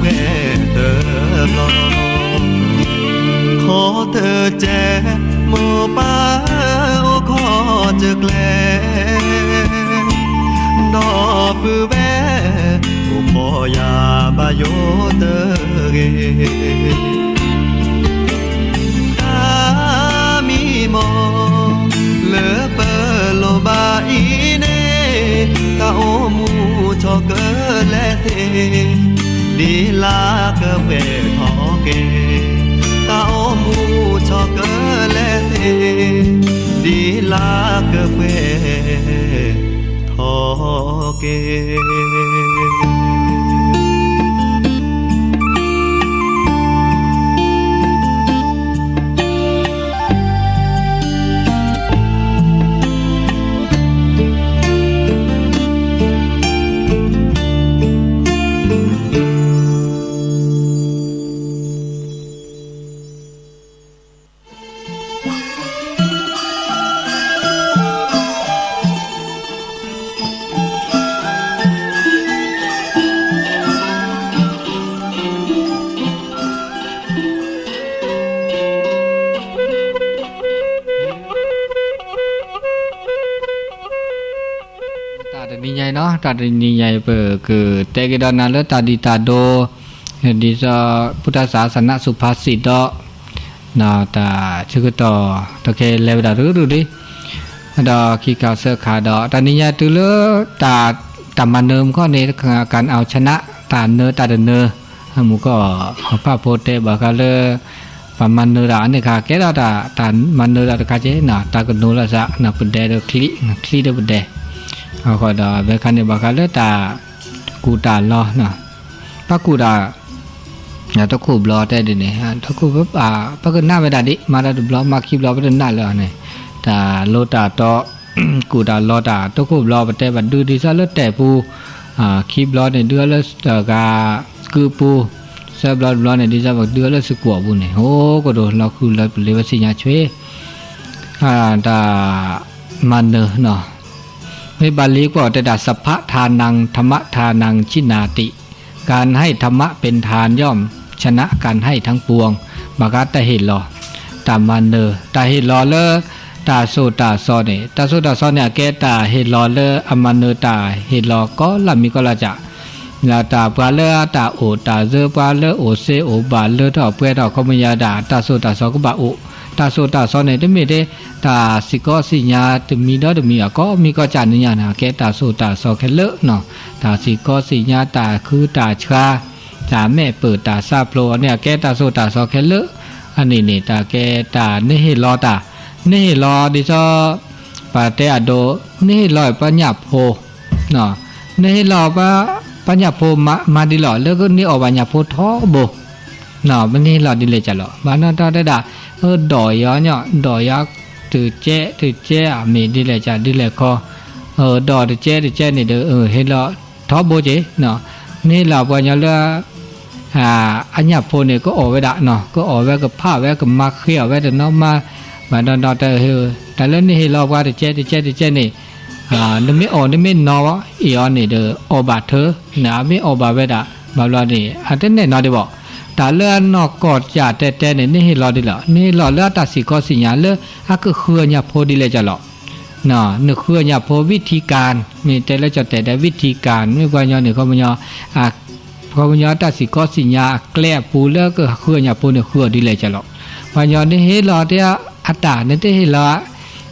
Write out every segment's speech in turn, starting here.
ပှဲၤတဘျီ, ခီတကဲ မိၢ်ပၢ်အိၣ်ခီတကျဲ, ဒီပုၢ်ဝဲၢ် အိၣ်ခိးယၤဘၣ်ယိၣ်တဂ့ၤ. တၢ်မံမီၢ် လၢပလိၣ်ဘၣ်အံၤန့ၣ်, တၢ်အိၣ်မူထီၣ်ကလဲာ်သ့, ဒ်လၢကပှဲၤထီၣ်က့ၤ, တၢ်အိၣ်မူထီၣ်ကလဲာ်သ့, ဒ်လၢကပှဲၤထီၣ်က့ၤ. တၢ်တနံၤညါအံၤနီၤ, တၢ်တနံၤညါအံၤ ပကတဲက့ၤဒီးနၤလၢတၢ်ဒုၣ်တၢ်ဒိ ဒ်သိး ပုတ်ထဆၢစန စုဖာ်စံးဒီး တၢ်ဆၢကတီၢ် တၢ်ခဲလၢာ်ဝဲဒၣ်တရူးရူးလံ, ဒီးခံခါဆၢခါဒီး တၢ်နံၤညါတုၤလၢ တၢ်မၤနၢၤမူခီၣ်န့ၣ် การเอาชนะ တၢ်နၢတၢ်တနၢ မူခီၣ် ဖးဖိတဲဘၣ်ဃးလၢ ပှၤမၤနၢၤတၢ်န့ၣ်ခါ ကဲထီၣ်တၢ် တၢ်မၤနၢၤတၢ်တခါက့ တၢ်ကနိးလီၤစး ပဒဲဒီးချံ ချံဒီးပဒဲ, အဃိဒီး ဖဲခါန့ၣ် ဘၣ်ဃးလၢတၢ်ကူၣ်တၢ်လီၤ ပှၤကူၣ်တၢ် တခိၣ်ဘျီတဲဒ်န့ၣ် တခိၣ် ပကနၣ်ဝဲဒၣ်ဒ် မၤတၢ်တဘျီ မၤခံဘျီ ပတနၢ်လၢၤန့ၣ် တၢ်လိၣ်တၢ်တီ ကူၣ်တၢ်လီၤတၢ် တခိၣ်ဘျီ ပတဲဘၣ်ဒုးဒ်သိးလၢတဲာ်ပူၤ, ခံဘျီန့ၣ် ဒုးအီၤလၢတဂၤကုပူၤ, သၢဘျီတဘျီန့ၣ် ဒ်သိးပဒုးအီၤလၢစကွီၤပူၤန့ၣ် အိၣ်ကဒိၣ် လီၤဃုာ်လၢပလံာ်ဝဲစံၣ်ညါဆွ့ တၢ်မၤနၢၤနီၤ, မ့ၢ်ဘၣ်လံကွၢ်တဲဒၣ် สัพพะทานัง ธรรมทานัง จિนาติ การให้ธรรมะเป็นทานย่อมชนะการให้ทั้งปวง ဘၣ်ဃးတၢ်ဟ့ၣ်လီၤ တၢ်မၤနၢၤ တၢ်ဟ့ၣ်လီၤလၢ တၢ်သိၣ်တၢ်သီန့ၣ် တၢ်သိၣ်တၢ်သီန့ၣ် အကဲတၢ်ဟ့ၣ်လီၤလၢအမၤနၢၤတၢ်ဟ့ၣ်လီၤကိးလၢမံၤကိးလၢကၢ် လၢတၢ်ပှၤလၢအတၢ်အိၣ်တၢ်စၢၤ ပှၤလၢအိၣ်စ့အိၣ်ဘၣ်လၢထီၣ်ပှဲၤထီၣ် ခီပညီဒၣ် တၢ်သိၣ်တၢ်သီကဘၣ်အိၣ်, တၢ်သိၣ်တၢ်သီန့ၣ် တမ့ၢ်ထဲ တၢ်စံၣ်ကီးစံၣ်ညါတမံၤဒီးတမံၤ အကိးမံၤကိးကၢ်န့ၣ်ညါန့ၣ် အကဲတၢ်သိၣ်တၢ်သီခဲလၢာ်နီၤ, တၢ်စံၣ်ကီးစံၣ်ညါ တၢ်ခုတၢ်ဆှါ တၢ်မဲာ်ပၢၢ်တၢ်ဆါဖျိန့ၣ် အကဲတၢ်သိၣ်တၢ်သီခဲလၢာ်, အန့ၣ်န့ၣ် တၢ်ကဲတၢ်နဟ့ၣ်လီၤတၢ်, နဟ့ၣ်လီၤဒ်သိး ပတဲအဒိ နဟ့ၣ်လီၤပှၤညၣ်ဖိ နဟ့ၣ်လီၤပှၤညၣ်ဖိမၤဒ်လဲၣ် လၢကန့ၢ်အီၣ်ဘၣ်ညၣ်ဖိထီဘိ, ပနဟ့ၣ်လီၤဒ်လဲၣ်ကၢ်လီၤ ဘၣ်နီၢ်တီတဲဒၣ်, ဒီးယၤညီ ဒီးယၤတကဲတကဲ အမ့ၢ်ဒ်လဲၣ်ကၢ်ဒ်လဲၣ်ခီ, ဒီးတကဲတကဲန့ၣ်ဒီး ဟ့ၣ်လီၤထီဘိက့ၤ, နဟ့ၣ်လီၤပှၤညီလၢ အညၣ်ဖိန့ၣ် ကအီၣ်ဝဲဒၣ်နီၤ ကအီၣ်ဝဲကဖးဝဲကမၤဃ့အီၣ်ဝဲတနီၤမး, ဘၣ်နီၢ်နီၢ်တဲ တၢ်လၢနဟ့ၣ်လီၤပှၤတကဲတကဲတကဲန့ၣ် နမ့ၢ်အီၣ်နမ့ၢ်နီၤအီၤန့ၣ်ဒီး အီၣ်ဘၣ်ထၢ, နမ့ၢ်အီၣ်ဘၣ်ဝဲဒၣ် ဘၣ်ဘျီန့ၣ် အတနဲၣ်နီၤဒံးဘၣ်, တၢ်လၢအနီၢ်ကီၢ်ကၢ်တဲတဲန့ၣ် နဟ့ၣ်လီၤဒ်လဲၣ် နဟ့ၣ်လီၤလၢအတၢ်စံၣ်ကီးစံၣ်ညါလၢအကဃုအညၣ်ဖိဒ်လဲၣ်ကၢ်လီၤ နဃုအညၣ်ဖိ ဝိထံကၢၣ် မ့ၢ်တဲလၢကၠီၣ်တဲာ်ဒီး ဝိထံကၢၣ် မ့ၢ်ပှၤညီန့ၣ် ခီပညီ ခီပညီတၢ်စံၣ်ကီးစံၣ်ညါအကျဲအပူၤလၢကဃုအညၣ်ဖိန့ၣ် ဃုအီၤဒ်လဲၣ်ကၢ်လီၤ, ပှၤညီနဟ့ၣ်လီၤတဲအတၢ် နတဟ့ၣ်လီၤ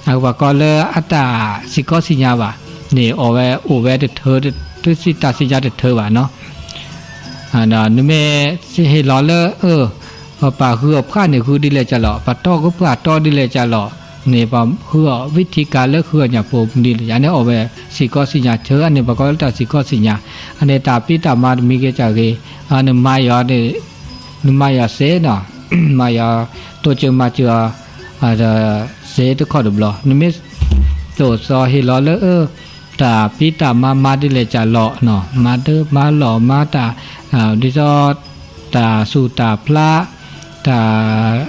ပှၤကိးလၢအတၢ်စံၣ်ကီးစံၣ်ညါဘၣ် န့ၣ်အီၣ်ဝဲအိၣ်ဝဲတထၢ တစံၣ်တၢ်စံၣ်ညါတထၢဘၣ်နီၤ နမ့ၢ်ဟ့ၣ်လီၤလၢ ပှၤဃုအီၣ်ဖှၣ်န့ၣ် ဃုဒ်လဲၣ်ကၢ်လီၤ ပှၤတီကဖှၣ်တီဒ်လဲၣ်ကၢ်လီၤ န့ၣ်ပှၤဃုအီၣ် ဝိထံကၢၣ်လၢဃုအီၣ်ညၣ်ဖိဒ်လဲၣ် အန့ၣ်အီၣ်ဝဲစံၣ်ကီးစံၣ်ညါထၢ အန့ၣ်ပှၤကိးလၢတၢ်စံၣ်ကီးစံၣ်ညါ အန့ၣ်တၢ်ဖံးတၢ်မၤတမံၤကဲကၢ်ဂ့ၤ နမၤယီၤ နမၤယီၤစ့နီၤ မၤယီၤ တိစၢၤမၤစၢၤအီၤ စ့တခီတဘျီ နမ့ၢ်သိၣ်သီဟ့ၣ်လီၤလၢ တၢ်ဖံးတၢ်မၤမၤဒ်လဲၣ်ကၢ်လီၤ မၤဒၢမၤလီၢ်မၤတၢ် ဒ်သိး တၢ်ဆူၣ်တၢ်ဖျါ တၢ်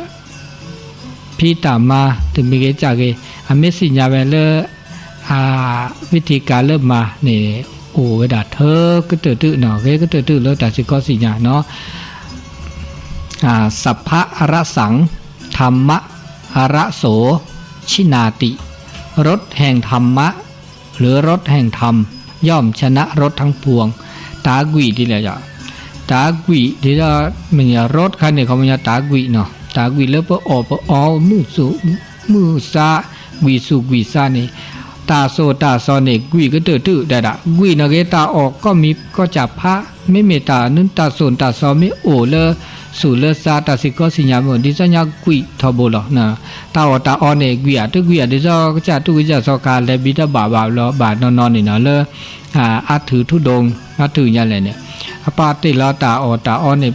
ဖံးတၢ်မၤ တမံၤဂ့ၤကၢ်ဂ့ၤ အမ့ၢ်စံၣ်ညါဝဲလၢ ဝိထံကၢၣ်လၢမၤန့ၣ် အိၣ်ဝဲဒၣ်ထၢကတၢၢ်တုနီၤ, ဂဲၤကတၢၢ်တုလၢတၢ်စံၣ်ကီစံၣ်ညါနီၤ. สรรพรส ธรรมรส ชินาติ รสแห่งธรรมะ หรือรสแห่งธรรม ย่อมชนะรสทั้งปวง တၢ်ကွံာ်ဒ်လဲၣ်, တၢ်ကွံာ်ဒ်ဒီး မ့ၢ်ရစခါန့ၣ် ခီပညီတၢ်ကွံာ်နီၤ, တၢ်ကွံာ်လၢပအီၣ်ပအီ မုၢ်သူၣ်မုၢ်သး ကွံာ်သူၣ်ကွံာ်သးန့ၣ်, တၢ်သိၣ်တၢ်သီန့ၣ် ကွံာ်ကတၢၢ်တုဒၣ်ဒၣ်, ကွံာ်နီၢ်က့ၤတၢ်အီၣ်ကိးမံၤကိးကၢ်ဖး, မ့မ့ၢ်တၢ်နုတၢ်သိၣ်တၢ်သီမ့ၢ်အိၣ်လၢ သူၣ်လၢသး တၢ်စံၣ်ကီစံၣ်ညါမ့ၢ် ဒ်သိးညါကွံာ်ထီဘိလီၤ. တၢ်အီၣ်တၢ်အီန့ၣ် ကွံာ်ဧါတကွံာ်ဧါ ဒ်သိးကစၢ်တူၢ်ကစၢ်စီၤခါလဲၤဘံတဘၣ်ဘၣ်ဘျီဘၣ်နီၢ်နီၢ်န့ၣ်နီၤ လၢ အါထုးထူဒိၣ် အါထုးညါလဲၣ်န့ၣ် အပာ်တ့ၢ်လီၤတၢ်အီၣ်တၢ်အီန့ၣ်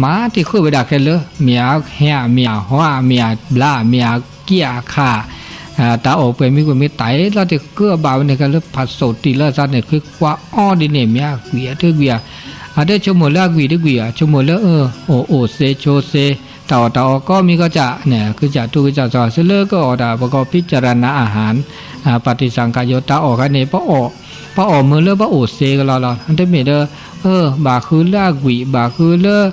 မၤတ့ၢ်ဃုာ်ဝဲဒၣ်ခဲလၢာ်, မ့ၢ်အဟဲ မ့ၢ်အဟီ မ့ၢ်အဘျါ မ့ၢ်အကံၣ်အခါ တၢ်အီၣ်ပှဲၤမံၤပှဲၤမံၤ တၢ်အ့ၣ်လီၤတ့ၢ်ဃုာ်အဘၣ်ဝဲန့ၣ် ခဲလၢာ် ဖးစိၣ်တံၢ်လီၤသးန့ၣ် ဃ့ကွၢ်အီဒ်န့ၣ် မ့ၢ်အကွံာ်အတကွံာ်ဧါ, အတဆိကမိၣ်လၢအကွံာ်တကွံာ်ဧါ, ဆိကမိၣ်လၢ အိၣ်အိၣ်စ့ဆိစ့ တၢ်အီၣ်တၢ်အီကိးမံၤကိးကၢ်န့ၣ် ကစၢ်တူၢ်ကစၢ်စီၤ စ့လၢကအီၣ်တၢ် ပကိး พิจารณาอาหาร ပฏิสังขายโย တၢ်အီၣ်ခါန့ၣ် ပအီၣ်မ့ၢ်လၢပအိၣ်စ့ကလီလီၤ, တမ့ၢ်ဒီး ဘၣ်ဃုလၢအကွံာ် ဘၣ်ဃုလၢ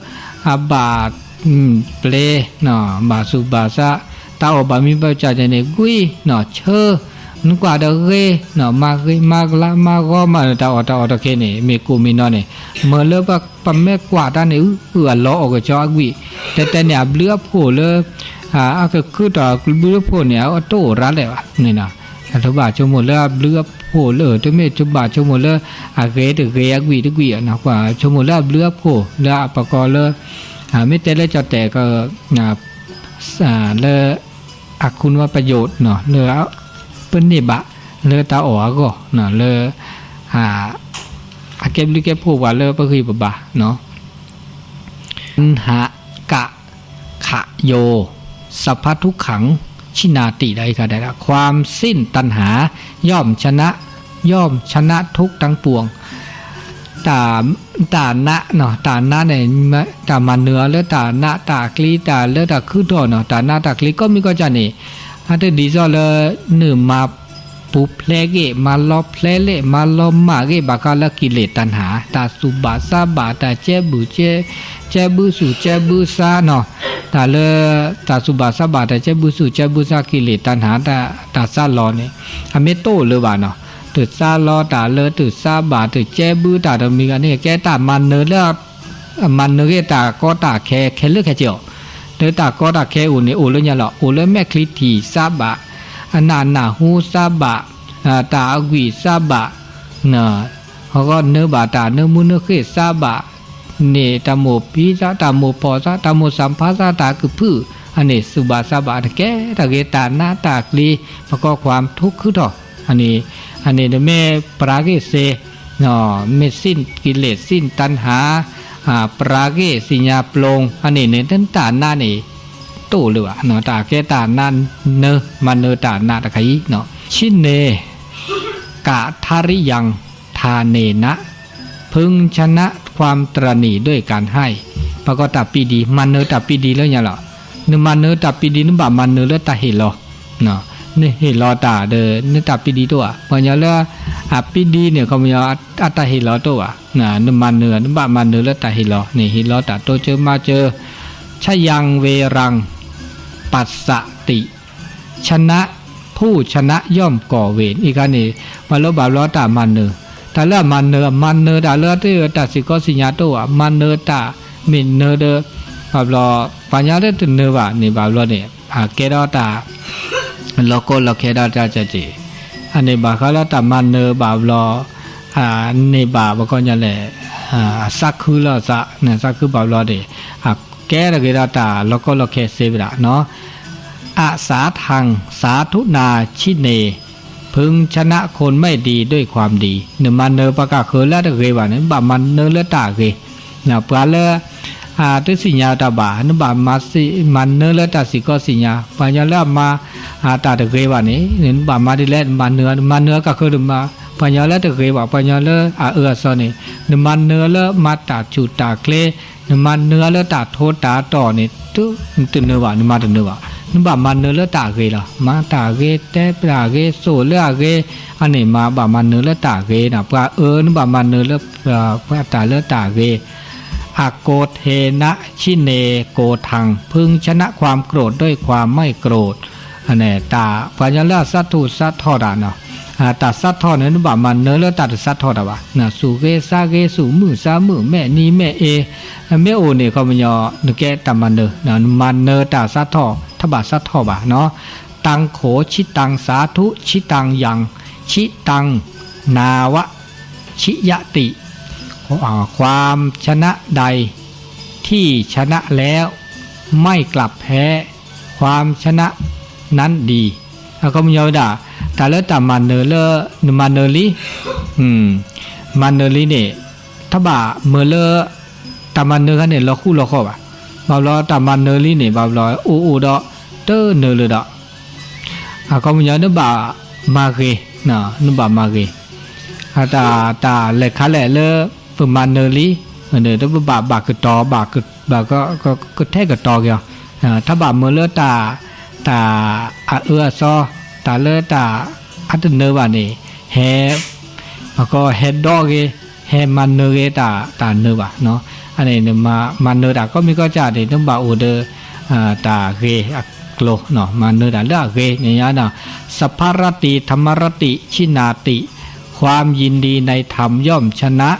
အဘၣ် ပျဲ ဘၣ်သူၣ်ဘၣ်သး, တၢ်အီၣ်ဘၣ်မံၤဘၣ်ကၢ်န့ၣ် ကွံာ်နီၤ ဆၢ နကွၢ်ဒီးဂ့ၤနီၤ မၤဂ့ၤမၤကလါ မၤဂီၤမၤ တၢ်အီၣ်တၢ်အီတခါန့ၣ် မ့ၢ်ကိၣ်မ့ၢ်နီၤန့ၣ် မ့ၢ်လၢပမ့ၢ်ကွၢ်တၢ်န့ၣ် အုၣ်အလီအီၣ်ကဆီအကွံာ်, တဲတဲန့ၣ် အဘျုးအဖှိၣ်လၢ အကခုထီၣ်ဘျုးအဖှိၣ်န့ၣ် အတအိၣ်ရၤလဲၣ်ဘၣ်န့ၣ်နီၤ, တဘၣ်ဆိကမိၣ်လၢအဘျုးအဖှိၣ်လၢ တမ့ၢ်တဘၣ်ဆိကမိၣ်လၢ အဂ့ၤတဂ့ၤအကွံာ်တကွံာ်, ဆိကမိၣ်လၢအဘျုးအဖှိၣ်လၢအပကိးလၢ မ့ၢ်တဲလၢကၠီၣ်တဲာ် လၢ အခုနဝ ประโยชน์ လၢ ပန့ၢ်ဘၣ်လၢတၢ်အီၣ်အဂီၢ် လၢ အကဲဘျုးကဲဖှိၣ်ပှၤလၢပဂံၢ်ပဘါ ตัณหา กะ ขะ โย สัพพะทุกขัง ชินาติ ဒီး ความสิ้นตัณหา ย่อมชนะ ย่อมชนะทุกข์ทั้งปวง တၢ်နး တၢ်နးန့ၣ် တၢ်မၤနၢၤအီၤလၢတၢ်နးတၢ်ကျံ တၢ်လၢတၢ်ခုထီၣ်နီၤ တၢ်နးတၢ်ကျံ ကိးမံၤကိးကၢ်န့ၣ် အတဒ်သိးလၢ နမၤပူၤဖျဲးဂ့ၢ် မၤလီၤဖျဲးလ့ၣ် မၤလီၤမၢ်ဂ့ၢ် ဘၣ်ဃးလၢ กิเลส တၢ်နး တၢ်သူၣ်ဘၣ်သးဘၣ် တၢ်ကဲဘုၣ်ကဲ ကဲဘုသူၣ်ကဲဘုသးနီၤ တၢ်လၢ တၢ်သူၣ်ဘၣ်သးဘၣ် တၢ်ကဲဘုသူၣ်ကဲဘုသး กิเลส တၢ်နး တၢ်သးလီၤန့ၣ် အမ့ၢ်တအိၣ်လၢၤဘၣ်နီၤ တၢ်သးလီၤတၢ်လၢတၢ်သးဘၣ် တၢ်ကဲဘုတၢ်တမံၤဂၤန့ၣ် ကဲတၢ်မၤနၢၤလၢ မၤနၢၤဂ့ၢ်တၢ်ကီတၢ်ခဲခဲလၢာ်ခဲဆ့အီၤ လၢတၢ်ကီတၢ်ခဲအိၣ်န့ၣ် အိၣ်လၢညါလီၤ အိၣ်လၢမဲာ်ချံထံၣ်သးဘၣ် အနၢ်နၢ်ဟူသးဘၣ် တၢ်အဂံၢ်သးဘၣ် အဂီၢ်နၢၤဘၣ်တၢ်နၢမူနၢဃ့ၢ်သးဘၣ် န့ၣ် တၢ်မိၢ်ဖံးသး တၢ်မိၢ်ဖီၣ်သး တၢ်မိၢ်သးဖါသး တၢ်ကဖုၣ် အန့ၣ်သူၣ်ဘၣ်သးဘၣ် တကဲတၢ်ဂ့ၤတၢ်နးတၢ်ကျံ ပကိး ความทุกข์ ခုထီၣ် အန့ၣ် အန့ၣ်တမ့ၢ်ပရၤဂ့ၢ်စ့ မ့ၢ် สิ้นกิเลส สิ้นตัณหา ပရၤဂ့ၢ်သ့ၣ်ညါပျိ အန့ၣ်န့ၣ် တၢ်နးန့ၣ် တအိၣ်လၢၤဘၣ် တၢ်ကဲတၢ်နးနၢ မၤနၢၤတၢ်နးတခါအံၤ ဆံးန့ၢ် ကထရိယံ ทาเนนะ พึงชนะความตระหนี่ด้วยการให้ ပကိးတၢ်ပံဒံ မၤနၢၤတၢ်ပံဒံလၢညါလီၤ နမၤနၢၤတၢ်ပံဒံ နဘၣ်မၤနၢၤလၢတၢ်ဟ့ၣ်လီၤ နဟ့ၣ်လီၤတၢ်ဒီး နတၢ်ပံဒံတအိၣ်ဘၣ် ပှၤကညီလၢ အပံဒံန့ၣ် ခီပညီ အတၢ်ဟ့ၣ်လီၤတအိၣ်ဘၣ် နမၤနၢၤ နဘၣ်မၤနၢၤလၢတၢ်ဟ့ၣ်လီၤန့ၣ် ဟ့ၣ်လီၤတၢ်တိစၢၤမၤစၢၤ ชยังเวรัง ปัสสติ ชนะ ผู้ชนะย่อมก่อเวร အံၤခါန့ၣ် ပှၤလၢဘၣ်ဘျီတၢ်မၤနၢၤ တၢ်လၢအမၤနၢၤ မၤနၢၤတၢ်လၢတၢ်စံၣ်ကီစံၣ်ညါတအိၣ်ဘၣ် မၤနၢၤတၢ်မ့ၢ်နၢၤဒီး ဘၣ်ဘျီ ပှၤကညီလၢတနၢၤဘၣ်န့ၣ် ဘၣ်ဘျီန့ၣ် အကဲထီၣ်တၢ် လီၤကီလီၤခဲဒီးတၢ်ကက့ၤ အန့ၣ်ဘၣ်ဃးလၢတၢ်မၤနၢၤဘၣ်ဘျီ န့ၢ်ဘၣ်ပကိးညါလဲၣ် သးခုလီၤသး သးခုဘၣ်ဘျီန့ၣ် အကဲထီၣ်က့ၤဒီးတၢ်လီၤကီလီၤခဲစ့ဝဲဒၣ်နီၤ အစးထၣ် สาธุนา ဆံးန့ၢ် พึงชนะคนไม่ดีด้วยความดี နမၤနၢၤပှၤကဃၢၤလၢတဂ့ၤဘၣ်န့ၣ် နဘၣ်မၤနၢၤလၢတၢ်ဂ့ၤ ပှၤလၢ တသ့ၣ်ညါတၢ်ဘၣ် နဘၣ်မၤနၢၤလၢတၢ်စံၣ်ကီစံၣ်ညါ ပှၤကညီလၢအမၤ တၢ်တဂ့ၤဘၣ်န့ၣ် နဘၣ်မၤဒ်လဲၣ် နမၤနၢၤ နမၤနၢၤကဃၢၤဒီးမၤ ပှၤကညီလၢတဂ့ၤဘၣ် ပှၤကညီလၢအအၢအသီန့ၣ် နမၤနၢၤလၢမၤတၢ်ဆူၣ်တၢ်ချ့ နမၤနၢၤလၢတၢ်ထူးတၢ်တီၤန့ၣ် တနၢၤဘၣ် နမၤတနၢၤဘၣ်. နဘၣ်မၤနၢၤလၢတၢ်ဂ့ၤလီၤ. မၤတၢ်ဂ့ၤ တဲတၢ်ဂ့ၤ စိာ်လၢအဂ့ၤ အန့ၣ်မၤဘၣ်မၤနၢၤလၢတၢ်ဂ့ၤနီၤ. ပှၤအၢ နဘၣ်မၤနၢၤလၢ ပှၤတၢ်လၢတၢ်ဂ့ၤ အโกเทนะชิเนโกธัง พึงชนะความโกรธด้วยความไม่โกรธ တၢ်ပှၤကညီလၢအစးထီၣ်စးထီၣ်တၢ်နီၤ တၢ်စးထီၣ်န့ၣ် နဘၣ်မၤနၢၤလၢတၢ်တစးထီၣ်တၢ်ဘၣ်. စူၢ်ဂ့ၤစါဂ့ၤ စူၢ်မုာ်စါမုာ် မဲာ်နံၤမဲာ်အ့ မ့ၢ်အိၣ်န့ၣ် ခီပညီ နကဲတၢ်မၤနၢၤ နမၤနၢၤတၢ်စးထီၣ် တဘၣ်စးထီၣ်ဘၣ်နီၤ ตังโข ชิตัง สาธุ ชิตัง ยัง ชิตัง นาวะ ชิยะติ ความชนะใดที่ชนะแล้วไม่กลับแพ้ ความชนะนั้นดี အခီပညီဝဲဒၣ် တၢ်လၢတၢ်မၤနၢၤလၢ နမၤနၢၤလံ မၤနၢၤလံန့ၣ် တဘၣ်မၢလၢ တၢ်မၤနၢၤခါန့ၣ် လီၤဃူလီၤဃီဘၣ်. ဘၣ်ဘျီတၢ်မၤနၢၤလံန့ၣ် ဘၣ်ဘျီအိၣ်အိၣ်ဒီး တနၢၤလၢၤဒီး အခီပညီ နဘၣ်မၤဂ့ၤ, နဘၣ်မၤဂ့ၤ, တၢ်လဲၤခါလဲၣ်လၢ ပမၤနၢၤလံ, ပဘၣ်ဘၣ်ကတီၤ ဘၣ်ကထဲကတီၤက့ၤအီၤ, တၢ်ဘၣ်မၢလၢတၢ် တၢ်အအၢအသီ, တၢ်လၢတၢ်အတနၢၤဘၣ်န့ၣ် ဟဲ ပကဟဲဒီဂ့ၤ, ဟဲမၤနၢၤဂ့ၤတၢ် တၢ်နၢၤဘၣ်, အန့ၣ် မၤနၢၤတၢ်ကိးမံၤကိးကၢန့ၣ် နဘၣ်အိၣ်ဒီး တၢ်ဂ့ၤအကျိၤ, မၤနၢၤတၢ်လၢအဂ့ၤန့ၣ်, สรรพรติ ธรรมรติ ชินาติ ความยินดีในธรรมย่อมชนะ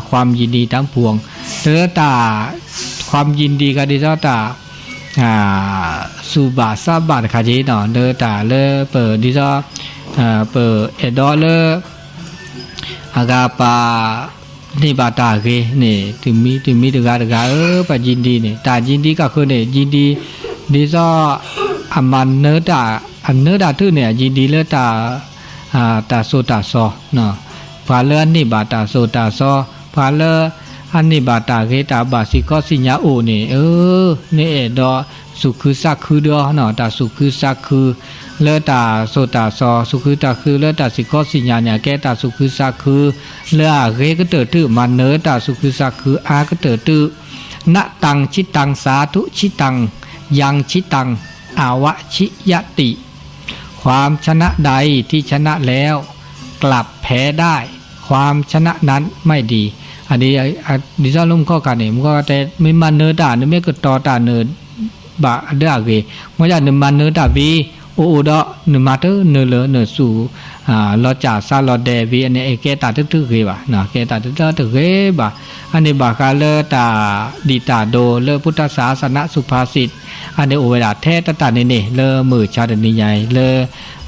ความยินดีทั้งปวง တၢ် ความยินดี ကဒ်သိးတၢ် စူၢ်ဘၣ်စၢ်ဘၣ်တခါက့ၤနီၤ, လၢတၢ်လၢပ ဒ်သိး ပအဲၣ်ဒိးလၢ အဂၤပာ်န့ၢ်ဘၣ်တၢ်ဂ့ၤန့ၣ် တမံၤတမံၤတဂၤတဂၤဧၢ, ပှၤယံၤဒံန့ၣ် တၢ်ယံၤဒံကဃၢၤန့ၣ် ယံၤဒံ ဒ်သိး အမၤနၢၤတၢ် အနၢၤတၢ်ထုးန့ၣ် အယံၤဒံလၢတၢ် တၢ်စိာ်တၢ်စီ, ပှၤလၢအန့ၢ်ဘၣ်တၢ်စိာ်တၢ်စီ, ပှၤလၢအန့ၢ်ဘၣ်တၢ်ဂ့ၤတၢ်ဘၣ်စ့ၢ်ကီးစံၣ်ညါအိၣ်န့ၣ်, အၢ နအဲၣ်ဒိး သူၣ်ခုသးခုဒီး တၢ်သူၣ်ခုသးခု လၢတၢ်စိာ်တၢ်စီ, သူၣ်ခုသးခုလၢတၢ်စံၣ်ကီးစံၣ်ညါန့ၣ် အကဲတၢ်သူၣ်ခုသးခု လၢအဂ့ၤကတၢၢ်တုၤ မၤနၢၤတၢ်သူၣ်ခုသးခုအါကတၢၢ်တုၤ, นะตัง ชิตัง สาธุ ชิตัง ยัง ชิตัง อาวะ ชิยะติ ความชนะใดที่ชนะแล้วกลับแพ้ได้ ความชนะนั้นไม่ดี ဒ်သိးလၢမုၢ်ခီၣ်ခါန့ၣ် မုၢ်ခီၣ်ခါတဲ မ့ၢ်မၤနၢၤတၢ် နမ့ၢ်ကတီၤတၢ်နၢၤ ဘၣ်ဒၣ်အဂ့ၤ, မ့ၢ်ဒၣ်နမၤနၢၤတၢ်ဝံၤ အိၣ်အိၣ်ဒီး နမၤတနၢၤလၢနသူၣ် လီၤစၢ်စးလီၤဒဲးဝံၤ အန့ၣ် အကဲတၢ်တတုၤဂ့ၤဘၣ်, ကဲတၢ်တတုၤတဂ့ၤဘၣ်, အန့ၣ်ဘၣ်ဃးလၢတၢ်ဒံၣ်တၢ်ဒိလၢ ပုတ်ထศาสนสุภาษิต အန့ၣ်အိၣ်ဝဲဒၣ်ထဲတၢ်တၢ်န့ၣ်န့ၣ် လၢမုၢ်ဆါတနံၤညါအံၤ လၢ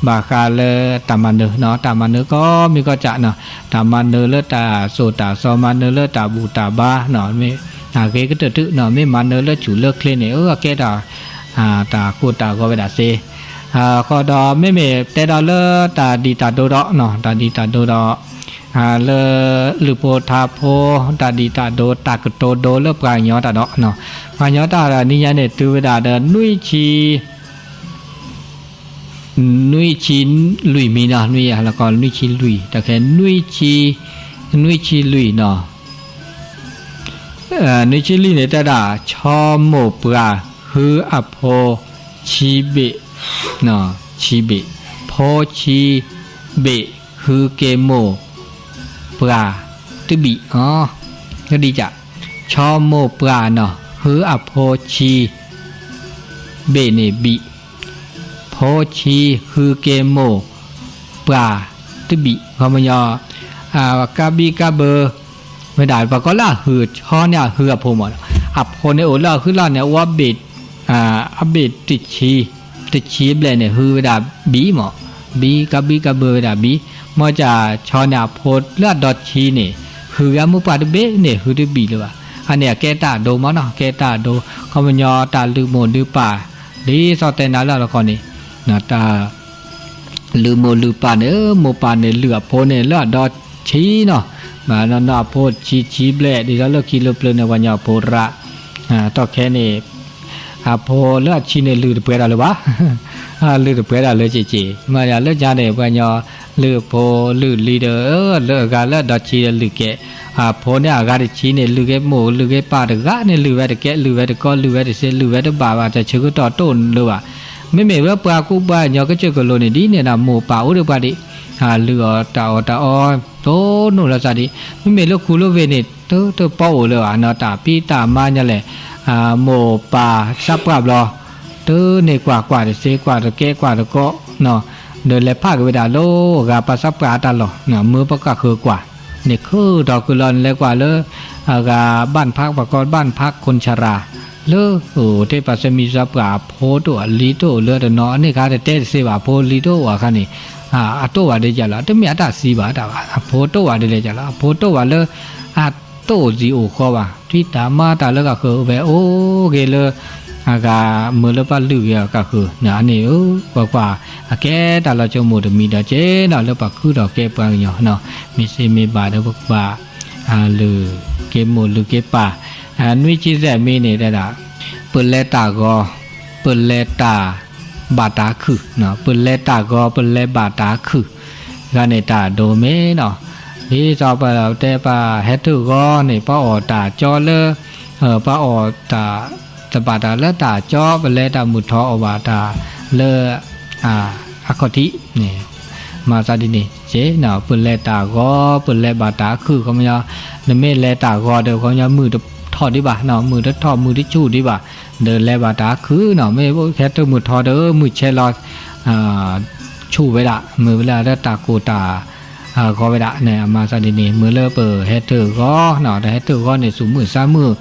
ဘၣ်ဃးလၢတၢ်မၤနၢၤ, တၢ်မၤနၢၤကိးမံၤကိးကၢနီၤ, တၢ်မၤနၢၤလၢတၢ်စိာ်တၢ်စီ မၤနၢၤလၢတၢ်ဘူၣ်တၢ်ဘါ, အဂ့ၤကတၢၢ်တုၤနီၤ, မ့ၢ်မၤနၢၤလၢဆူၣ်လၢချ့န့ၣ် အကဲတၢ် တၢ်ကိၢ်တၢ်ဂီၤဝဲဒၣ်စ့ၢ်, ဃီဒီးမ့မ့ၢ်တဲဒီးလၢတၢ်ဒံၣ်တၢ်ဒိဒီး တၢ်ဒံၣ်တၢ်ဒိဒီး လၢလုၢ်ဖိထါဖိ တၢ်ဒံၣ်တၢ်ဒိ တၢ်ကတိၤဒိလၢပှၤကညီတၢ်ဒီး ပှၤကညီတၢ်နံၤညါန့ၣ် တုၤဝဲဒၣ်ဒီးနွံဆံ နွံဆံလွံၢ်မံၤနီၤ, နွံဆံလွံၢ် တၢ်ခဲ နွံဆံလွံၢ်နီၤ, နွံဆံလွံၢ်န့ၣ် တဲဒၣ် ဆီမိၢ်ပှၢ်ဟုအဖိဆံးဘ့ၣ်, ဆံးဘ့ၣ်, ဖိဆံးဘ့ၣ် ဟုက့ၤမိၢ်ပှၢ်တဘံၣ်, ဒ်က ဆီမိၢ်ပှၢ်နီၤ ဟုအဖိဆံးဘ့ၣ်န့ၣ်ဘံၣ် ဖိဆံးဟုက့ၤမိၢ်ပှၢ်တဘံၣ်, ခီပညီ ကဘံကဘၢဝဲဒၣ် ပှၤကိးလၢအဟုဆီန့ၣ်အဟုအဖိမး, အဖိန့ၣ်အိၣ်လၢအဟုလီၢ်န့ၣ် အဝဲဘ့ၣ် အဘ့ၣ်တဆံဘျဲၣ်န့ၣ် ဟုဝဲဒၣ်ဘံၣ်မး, ဘံၣ် ကဘံကဘၢဝဲဒၣ်ဘံၣ်, မ့ၢ်ကဆီန့ၣ်အဖိလၢအဒီဆံန့ၣ် ဟုဝဲမိၢ်ပှၢ်တဘ့ၣ်န့ၣ် ဟုတဘံၣ်လၢၤဘၣ်, အန့ၣ်အကဲတၢ်အဒိမးနီၤ, ကဲတၢ်အဒိ, ခီပညီတၢ်လုၢ်မိၢ်လုၢ်ပၢ် ဒ်သိးတဲနၤလၢအလီၢ်ခီန့ၣ် တၢ် လုၢ်မိၢ်လုၢ်ပၢ်န့ၣ် မိၢ်ပၢ်န့ၣ်လုၢ်အဖိန့ၣ်လၢအဒီဆံနီၤ, ဘၣ်နီၢ်နီၢ်အဖိဆံးဆံးဘျဲၣ် ဒ်သိးလၢခံလၢပျၢၤန့ၣ် ပှၤကညီအဖိရၣ်, တီၢ်ခဲန့ၣ် အဖိလၢအဆံးန့ၣ်လုၢ်တပှဲၤတၢ်လၢၤဘၣ်, လုၢ်တပှဲၤတၢ်လၢၤက့ၤက့ၤ, မ့ၢ်လၢညါန့ၣ် ပှၤကညီလုၢ်ဖိလုၢ်လံၤဒီး လၢအဂၤလၢအဒီဆံးဒီးလုၢ်ကဲ, အဖိန့ၣ်အဂၤတဆံးန့ၣ် လုၢ်က့ၤမိၢ်လုၢ်က့ၤပၢ်တဂၤန့ၣ် လုၢ်ဝဲတကဲ လုၢ်ဝဲတကီလုၢ်ဝဲတစ့လုၢ်ဝဲတဘၣ်ဘၣ် တၢ်ဆၢကတီၢ်တအိၣ်လၢၤဘၣ်. မ့မ့ၢ်လၢပှၤကူပှၤကညီကစၢၢ်ကလိၤန့ၣ် ဒ်န့ၣ်ဒီး မိၢ်ပၢ်အိၣ်ဒီးပှၤဒံး လုၢ်အီၣ်တၢ်အီၣ်တၢ်အီ တိၢ်နီၣ်လီၤသးဒံး, မ့မ့ၢ်လၢခူလၢဝ့ၢ်န့ၣ် တတပီအိၣ်လၢၤဘၣ်နီၤ တၢ်ဖံးတၢ်မၤညါလဲၣ်, မိၢ်ပၢ်သးပှၢ်ဘျီ, တန့ၢ်ကွၢ်ကွၢ်တစ့ကွၢ်တကဲကွၢ်တကီ, ဒီးလဲၤဖးက့ၤဝဲဒၣ်လၢအဂၤပှၤသးပှၢ်အတၢ်လီၢ်, မၢပကဃၢၤကွၢ်, န့ၣ်ခုၣ်ထီၣ်ခုၣ်လီၤန့ၣ် လဲၤကွၢ်လၢ အဂၤ บ้านพัก ပှၤကိး บ้านพักคนชรา လၢ အိၣ်ထဲပှၤစဲမံၤစှၤပှၢ်အဖိတအိၣ်အလံၤတအိၣ်လၢတနီၤ အန့ၣ်ခါတတဲတသ့ဘၣ် အဖိလံၤတအိၣ်အခါန့ၣ်, အတအိၣ်ဘၣ်ဒ်လဲၣ်လီၤ တမ့ၢ်အတၢ်သံဘၣ်တၢ်ဘၣ် အဖိတအိၣ်ဘၣ်ဒ်လဲၣ်လီၤ အဖိတအိၣ်ဘၣ်လၢ အတအိၣ်သံအိၣ်ဃီဘၣ် ဖံးတၢ်မၤတၢ်လၢကဃၢၤဝဲအိၣ်ဂ့ၤလၢ အဂၤမၢလၢပလုၢ်ဂ့ၤအကဃၢၤန့ၣ် အန့ၣ်ဧၢ ပကွၢ် အကဲတၢ်လီၤဆိကမိၣ်တမံၤဒီးက့ၤနီၤ လၢပှၤဃုထီၣ်ကဲပှၤကညီ မ့ၢ်စ့မ့ၢ်ဘၣ်ဒီးပကဘၣ် လုၢ်က့ၤမိၢ်လုၢ်က့ၤပၢ်, နွံဆံသဲးမံၤန့ၣ်တဲဒၣ်, ပလဲၤတၢ်ဂီၤ, ပလဲၤတၢ်ဘၣ်တၢ်ခုၣ်, ပလဲၤတၢ်ဂီၤ ပလဲၤဘၣ်တၢ်ခုၣ်, ဂၤန့ၣ်တၢ်ဒိးမ့ၢ်နီၤ, ဒ်သိးပတဲပှၤဟဲထၢၣ်ဂီၤန့ၣ် ပှၤအီၣ်တၢ်ကၠီလၢ ပှၤအီၣ်တၢ် တဘၣ်တၢ်လၢတၢ်ကၠီ ပလဲၤတၢ်မုၢ်ထီၣ်အီၣ်ဘၣ်တၢ်လၢ အခီၣ်ထံးန့ၣ်, မၤသးဒ်န့ၣ်က့ၤ ပလဲၤတၢ်ဂီၤ ပလဲၤဘၣ်တၢ်ခုၣ် ခီပညီ, နမ့ၢ်လဲၤတၢ်ဂီၤဒီး ခီပညီမုၢ်တထီၣ်ဒံးဘၣ်နီၤ မုၢ်တထီၣ်မုၢ်တဆူၣ်ဒံးဘၣ်, ဒီးလဲၤဘၣ်တၢ်ခုၣ်နီၤ မ့ၢ်ဟဲထၢၣ်မုၢ်ထီၣ်ဒီး မုၢ်ဆဲးလီၤ ဆူၣ်ဝဲဒၣ် မ့ၢ်ဝဲလၢတၢ်ကိၢ်တၢ် ဂီၤဝဲဒၣ်န့ၣ် အမၤသးဒ်န့ၣ် မ့ၢ်လၢပဟဲထၢၣ်ဂီၤနီၤ တဟဲထၢၣ်ဂီၤန့ၣ် သူၣ်မုာ်သးမုာ်,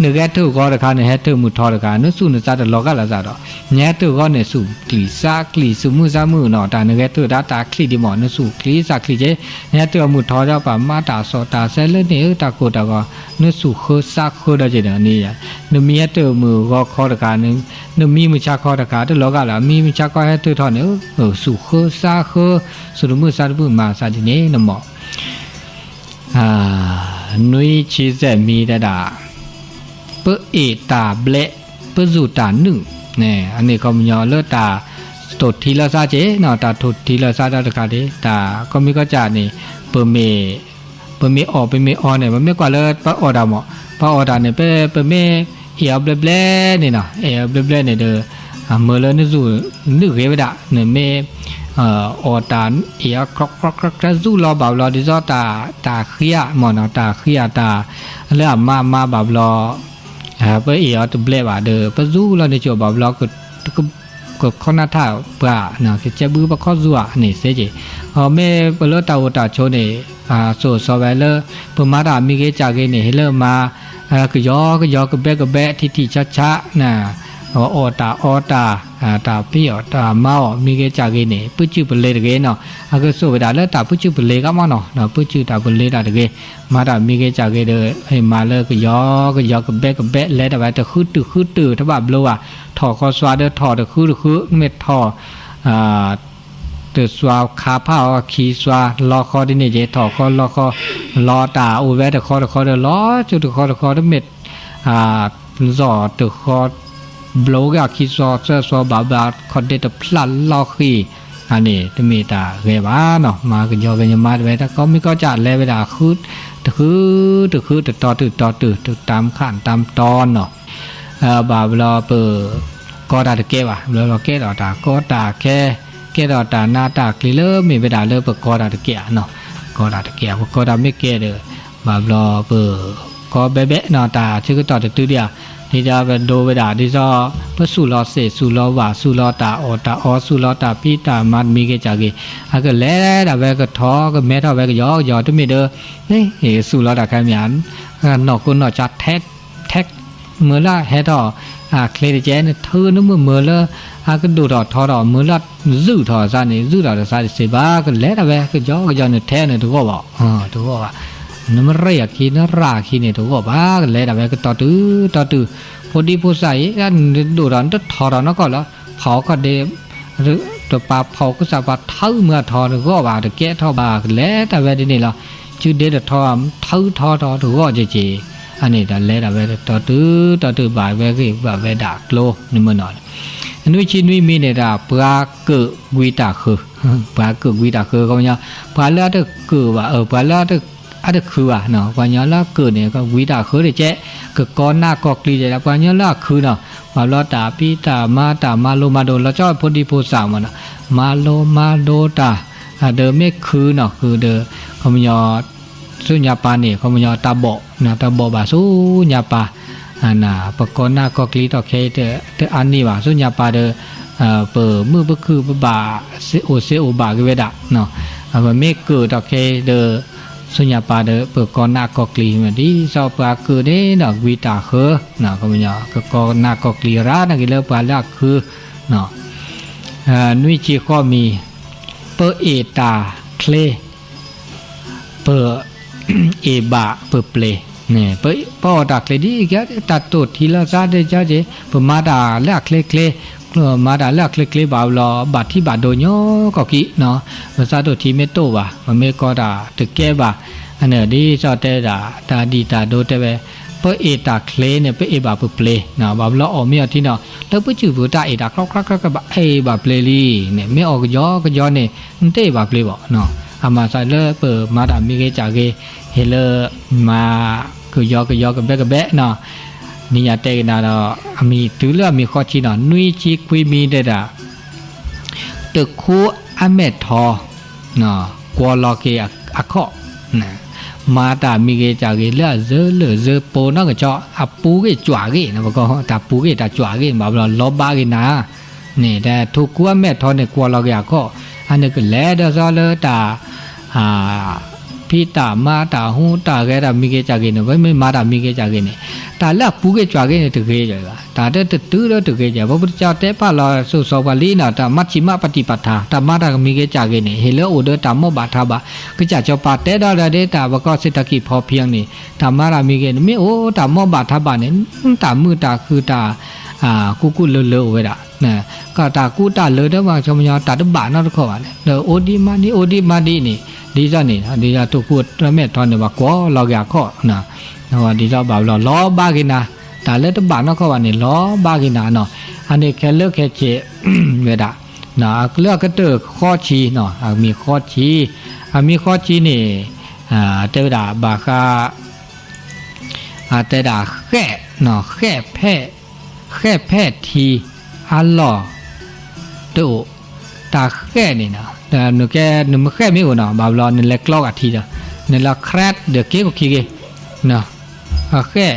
နကဟဲထၢၣ်ဂီၤတခါန့ၣ် ဟဲထၢၣ်မုၢ်ထီၣ်တခါ နသူၣ်နသးတလီၤဂာ်လိာ်သးဒီး နဟဲထၢၣ်ဂီၤန့ၣ် သူၣ်ချံသးချံ သူၣ်မုာ်သးမုာ်နီၤ တၢ်နကဟဲထၢၣ်ဒၣ်တၢ်ချံဒံးမး နသူၣ်ချံသးချံက့ၤ, နဟဲထၢၣ်အမုၢ်ထီၣ်ဒီး ပှၤမၤတၢ်စီၣ်တၢ်ဆဲးလၢန့ၣ် တၢ်ကိၢ်တၢ်ဂီၤ နသူၣ်ဃၢသးဃၢဒီးက့ၤန့ၣ် နမံဟဲထၢၣ်မုၢ်ဂီၤခီတခါ နမံမုၢ်ဆါခီတခါ တလီၤဂာ်လၢ မံမုၢ်ဆါခီဟဲထၢၣ်ထီၣ်န့ၣ် သူၣ်ဃၢသးဃၢ သူၣ်တမုာ်သးတမုာ်မၤသးဒ်န့ၣ်နမး နွံဆံသဲးမံၤတဲဒၣ်, ပအ့ၣ်တၢ်ဘျဲး ပစူၢ်တၢ်နုာ်, အန့ၣ်ခီပညီလၢတၢ်ထိၣ်ထံလီၤသးက့ၤနီၤ တၢ်ထိၣ်ထံလီၤသးဒီးတခါဒံး တၢ်ကီမံၤကီၢ်စၢ်န့ၣ် ပမ့ၢ် ပမ့ၢ်အီၣ် ပမ့ၢ်အီန့ၣ် ပမ့ၢ်ကွၢ်လၢပအီၣ်တၢ်မး ပအီၣ်တၢ်န့ၣ် ပ ပမ့ၢ်အ့ၣ်အီၤဘျဲးဘျဲးန့ၣ်နီၤ အ့ၣ်အီၤဘျဲးဘျဲးန့ၣ်ဒီး မၢလၢနစူၢ်နုာ်ဂ့ၤဝဲဒၣ် နမ့ၢ် အီၣ်တၢ်အ့ၣ်အီၤ ခြဲခြဲစူၢ်လီၤဘၣ်ဘျီ ဒ်သိးတၢ်ဃံဧါမ့ၢ်နီၤ တၢ်ဃံဧါတၢ်လၢအမါမါဘၣ်ဘျီ ပအ့ၣ်အီၤတဘျဲးဘၣ်ဒီး ပစူၢ်လီၤန့ၢ်ကၠိဘၣ်ဘျီ ကခီနၢ်ထၣ်ပှၤ ကကဲဘုပခီၣ်စူၢ်ဧါန့ၣ်စ့ၢ်ကီး မ့ၢ်ပလၢတၢ်အိၣ်တၢ်ဆိးန့ၣ် စိၤစီၤဝဲလၢ ပမၤတၢ်မံဂ့ၤကၢ်ဂ့ၤန့ၣ် ဟဲလၢမၤ ကယီကယီကဘဲကဘဲ ထံထံဆးဆး အီၣ်တၢ်အီတၢ် တၢ်ဖံးအီၣ်တၢ်မၤအီၣ် မံဂ့ၤကၢ်ဂ့ၤန့ၣ် ပုၢ်စုၢ်ပလ့ၤတဂ့ၤနီၤ အကစိာ်ဝဲဒၣ်လၢတၢ်ပုၢ်စုၢ်ပလ့ၤကမ့ၢ်နီၤ ဒီးပုၢ်စုၢ်တၢ်ပလ့ၤတၢ်တဂ့ၤ မၤတၢ်မံဂ့ၤကၢ်ဂ့ၤဒီး မၤလၢကယီကယီကဘဲကဘဲ လဲၤတၢ်ဝဲတဃုတုာ်ဃုတုာ် တဘၣ်ဘျိဘၣ် ထီၣ်ဃီစွါဒီးထီၣ်တဃုတဃု မ့ၢ်ထီၣ် တစွါခါဖးအီၤခံစွါ လီဃီဒ်န့ၣ်က့ၤ ထီၣ်ဃီလီဃီ လီတၢ်အိၣ်ဝဲတဃီတဃီဒီး လီဆူတဃီတဃီ တမ့ၢ် လီၢ်တဃီ ဘျိက့ၤအခံစွါသၢစွါဘၣ်ဘၣ် ခီၣ်ဒ့တဖျးလီၤဃံၤ အန့ၣ် တမ့ၢ်တၢ်ဂ့ၤဘၣ်နီၤ မၤကယီကယီမၤတဝဲ တၢ်ကီမံၤကီၢ်ကၢ်လဲၤဝဲဒၣ် တဃုတဃု တတီၤတုာ်တီၤတုာ် တတၢ်မခၣ်တၢ်မတီၤနီၤ ဘၣ်ဘျီပ ကီတၢ်တကဲဘၣ် ဘျီဘျီကဲထီၣ်တၢ်ကီတၢ်ခဲ ကဲထီၣ်တၢ်နးတၢ်ကျံၤလၢမ့ၢ်ဝဲဒၣ်လၢပကီတၢ်တကဲဧါနီၤ ကီတၢ်တကဲ ပကီတၢ်မ့ၢ်ကဲဒီး ဘၣ်ဘျီပ ကီဘဲဘဲနီၤ တၢ်ဆၢကတီၢ်တတုၤဒံးဧါ ဒ်သိးပဒိဝဲဒၣ် ဒ်သိး ပစူၢ်လီၤသ့ၣ် စူၢ်လီၤဝၣ် စူၢ်လီၤတၢ်အီၣ်တၢ်အီ စူၢ်လီၤတၢ်ဖံးတၢ်မၤတမံၤဂ့ၤကၢ်ဂ့ၤ အကလဲၤဒၣ်ဝဲကထီ ကမဲထီၣ်ဝဲကယီကယီ တမ့ၢ်ဒီး စူၢ်လီၤတၢ်ခဲမ့ၢ်ဧါ နီၢ်ခိနီၢ်ဆါထဲ ထဲ မ့ၢ်လၢဟဲထီၣ် ချ့တကဲ နထုနမုၢ်မ့ၢ်လၢ အကဒိၣ်ထီၣ်ထီထီၣ် မ့ၢ်လၢ ဇုၣ်ထီၣ်သးန့ၣ် ဇုၣ်ထီၣ်တသးတစ့ၢ်ဘၣ် ကလဲၤဒၣ်ဝဲ ကယီကယီ နထဲန့ၣ်တဂီၢ်ဘၣ် တဂီၢ်ဘၣ် နမ့ၢ်ရ့ၣ်အခံ နရၣ်အခံန့ၣ်တဂီၢ်ဘၣ် ကလဲၤဒၣ်ဝဲကတီၤတုၤတီၤတုၤ ဖိဒံဖိသၣ်အံၤ နဒိၣ်ထီၣ် နတထီၣ်ထီၣ်နီၢ်ကီၢ်လီၤ ဖီၣ်ခီၣ်ဒ့ တပာ်ဖီၣ်ကစၢ် ပှၤထၢမုၢ်အထီတဂီၢ်ဘၣ် တကဲထီၣ်ဘၣ် ကလဲၤဒၣ်ဝဲဒ်န့ၣ်လီၤ စုဒ့တထီ ထၢထီထီတဂီၢ်က့ၤက့ၤ အန့ၣ်တၢ်လဲၤဒၣ်ဝဲတီတုၤ တီတုၤဘၣ်ဝဲဂ့ၢ်ဘၣ်ဝဲဒၣ်ကျိန့ၣ်မ့ၢ်နီၤ. နွံဆံနွံမံၤန့ၣ်ဒၣ် ပှၤကၢၣ်ကွံတၢ်ဃၢၤ, ပှၤကၢၣ်ကွံတၢ်ဃၢၤ ခီပညီ ပှၤလၢအတကၢၣ်ဘၣ် ပှၤလၢအတခုၣ်ဘၣ်နီၤ, ပှၤကညီလၢအကၢၣ်န့ၣ် ကွံတၢ်ဃၢၤတကဲး, ကကီနၢ်ကီကျံတကဲး, ပှၤကညီလၢအခုၣ်နီၤ, ပှၤဘျီတၢ်ဖံးတၢ်မၤတၢ်မၤလိမၤဒိး လီၤဆီဖိဒံဖိသၣ်မ့ၢ်နီၤ, မၤလိမၤဒိးတၢ် ဒီးမ့ၢ်ခုၣ်နီၤ ဃုာ်ဒီး ခီပညီ ဆူညါပၤန့ၣ် ခီပညီတၢ်ဘီၣ်, တၢ်ဘီၣ်ဘၣ်ဆူညါပၤ, ပကီနၢ်ကီကျံထီၣ်ခဲအံၤ တအါန့ၢ်ဘၣ် ဆူညါပၤဒီး ပမုၣ်ပခုၣ်ပဘၣ် အိၣ်စ့အိၣ်ဘၣ်က့ၤဝဲဒၣ်, ပမ့ၢ်ကၢၣ်ထီၣ်ခဲအံၤဒီး ဆူညါပၤဒီး ပကီနၢ်ကီကျံ ဒ်သိးပှၤကၢၣ်န့ၣ်ဒီး ကွံတၢ်ဃၢၤ, ကကီနၢ်ကီကျံရၣ်န့ၣ်က့ၤလၢပှၤလၢအခုၣ်, နွံဆံဃိးမံၤ, ပအ့ၣ်တၢ်ချ့ ပအ့ၣ်ဘၣ်ပပျ့ၤ, ပအီၣ်တၢ်ချ့ဒ်ကဲ တၢ်တိၢ်ထံလၢသးဒ်ကဲက့ၤ ပမၤတၢ်လၢအချ့ချ့, မၤတၢ်လၢအချ့ချ့ဘၣ်ဘျီ ဘၣ်ထံဘၣ်ဒိညီကီၢ်ကံနီၤ, ပသးတိၢ်ထံမ့ၢ်တိၢ်ဘၣ် ပမ့ၢ်ကီတၢ်တကဲဘၣ်, အန့ၣ်ဒ်သိးတဲဒၣ် တၢ်ဒံၣ်တၢ်ဒိတဲဝဲ, ပအ့ၣ်တၢ်ချ့န့ၣ် ပအ့ၣ်ဘၣ်ပပျ့ၤ, ဘၣ်ဘျီအီၣ်မ့ၢ်အီထံနီၤ လၢပစုၣ်ပတၢ်အ့ၣ်တၢ်ချ့ချ့ဘၣ် အ့ၣ်ဘၣ်ပျ့ၤလံန့ၣ် မ့ၢ်အီၣ်ကယီကယီန့ၣ် နတအ့ၣ်ဘၣ်ပျ့ၤဘၣ်နီၤ, အမၤသးလၢပမၤတၢ်မံၤဂ့ၤကၠၣ်ဂ့ၤ, ဟ့ၣ်လၢ မၤ ကယီကယီကဘဲကဘဲနီၤ, နံၤညါတဲက့ၤနၤဒီး အမံၤတုၤလၢအမံၤဃီဆံနီၤ နွံဆံခွံမံၤတဲဒၣ် တခူအမဲာ်ထီ ကွီၤလီၤက့ၤအခီၣ်, မၤတၢ်မံၤဂ့ၤကၠၣ်ဂ့ၤလၢအစၢလၢစၢပိနီၢ်ကဆီ အပူၤဂ့ၢ်ကွၢ်ဂ့ၢ်, ပကီတၢ်ပူၤဂ့ၢ်တၢ်ကွၢ်ဂ့ၢ် ဘၣ်ဘျီလီၤဘၣ်က့ၤနၤ, န့ၣ် တခူအမဲာ်ထီန့ၣ် ကွီၤလီၤက့ၤအခီၣ်, အန့ၣ်ကလဲၤဒီးသီလၢတၢ် ဖံးတၢ်မၤတၢ်ဟူးတၢ်ဂဲၤတၢ်မံၤဂ့ၤကၠၣ်ဂ့ၤန့ၣ် ပမ့ၢ်မၤတၢ်မံၤဂ့ၤကၠၣ်ဂ့ၤန့ၣ်, တၢ်လၢအပူၤဂ့ၢ်ကွၢ်ဂ့ၢ်န့ၣ် တဂ့ၤဘၣ်, တၢ်တတုၤလၢတဂ့ၤကဲ ပှၤဖုတကၠီတဲပာ်လီၤစိၤစီၤပှၤလံနီၤ တၢ်မၤဆံးမၤပတံၢ်ပတၢ် တၢ်မၤတၢ်မံၤဂ့ၤကၠၣ်ဂ့ၤန့ၣ် ဟ့ၣ်လၢအိၣ်ဒီးတၢ်မီၢ်ဘၣ်ထးဘၣ်, ကစၢ်စီၤပၤတဲဒီးဒီးတၢ်ပကီ เศรษฐกิจพอเพียง န့ၣ် တၢ်မၤတၢ်မံၤဂ့ၤန့ၣ် မ့ၢ်အိၣ်တၢ်မီၢ်ဘၣ်ထးဘၣ်န့ၣ် တၢ်မုာ်တၢ်ခုၣ်တၢ် ကူကူလၢလၢအိၣ်ဝဲဒၣ်, ကတၢ်ကူတၢ်လၢတဘၣ် ခီပညီ တၢ်တဘၣ်နီတခီၣ်ဘၣ်န့ၣ် ဒီးအိၣ်ဒံးမၤဒံး အိၣ်ဒံးမၤဒံးန့ၣ် ဒ်သိးန့ၣ် ဒ်သိးတခူအမဲာ်ထီန့ၣ် ပှၤကွီၤလီၤက့ၤအခီၣ်, ဒ်သိးဘၣ်ဘျီလီၤဘၣ်က့ၤနၤ, တၢ်လၢတဘၣ်နီတခီၣ်ဘၣ်န့ၣ် လီၤဘၣ်က့ၤနၤနီၤ, အန့ၣ်ခဲလၢာ်ခဲဆ့ ဝဲဒၣ် လၢအကတၢၢ်ဃီဆံနီၤ အမံၤဃီဆံ, အမံၤဃီဆံန့ၣ် တဲဝဲဒၣ်ဘၣ်ဃး တဲဒၣ်ဃဲၣ်, ဃဲၣ်ဖဲၣ်, ဃဲၣ်ဖဲၣ်ထံအလီၢ်တအိၣ်, တၢ်ဃဲၣ်န့ၣ် နကဲ နမ့ၢ်ဃဲၣ်မ့ၢ်အိၣ်နီၤ ဘၣ်ဘျီနလဲၤကျီဂာ်ထံဒီး နလဲၤ crack ဒီးက့ၤခိၣ်ခံဂ့ၤ, ဃဲၣ်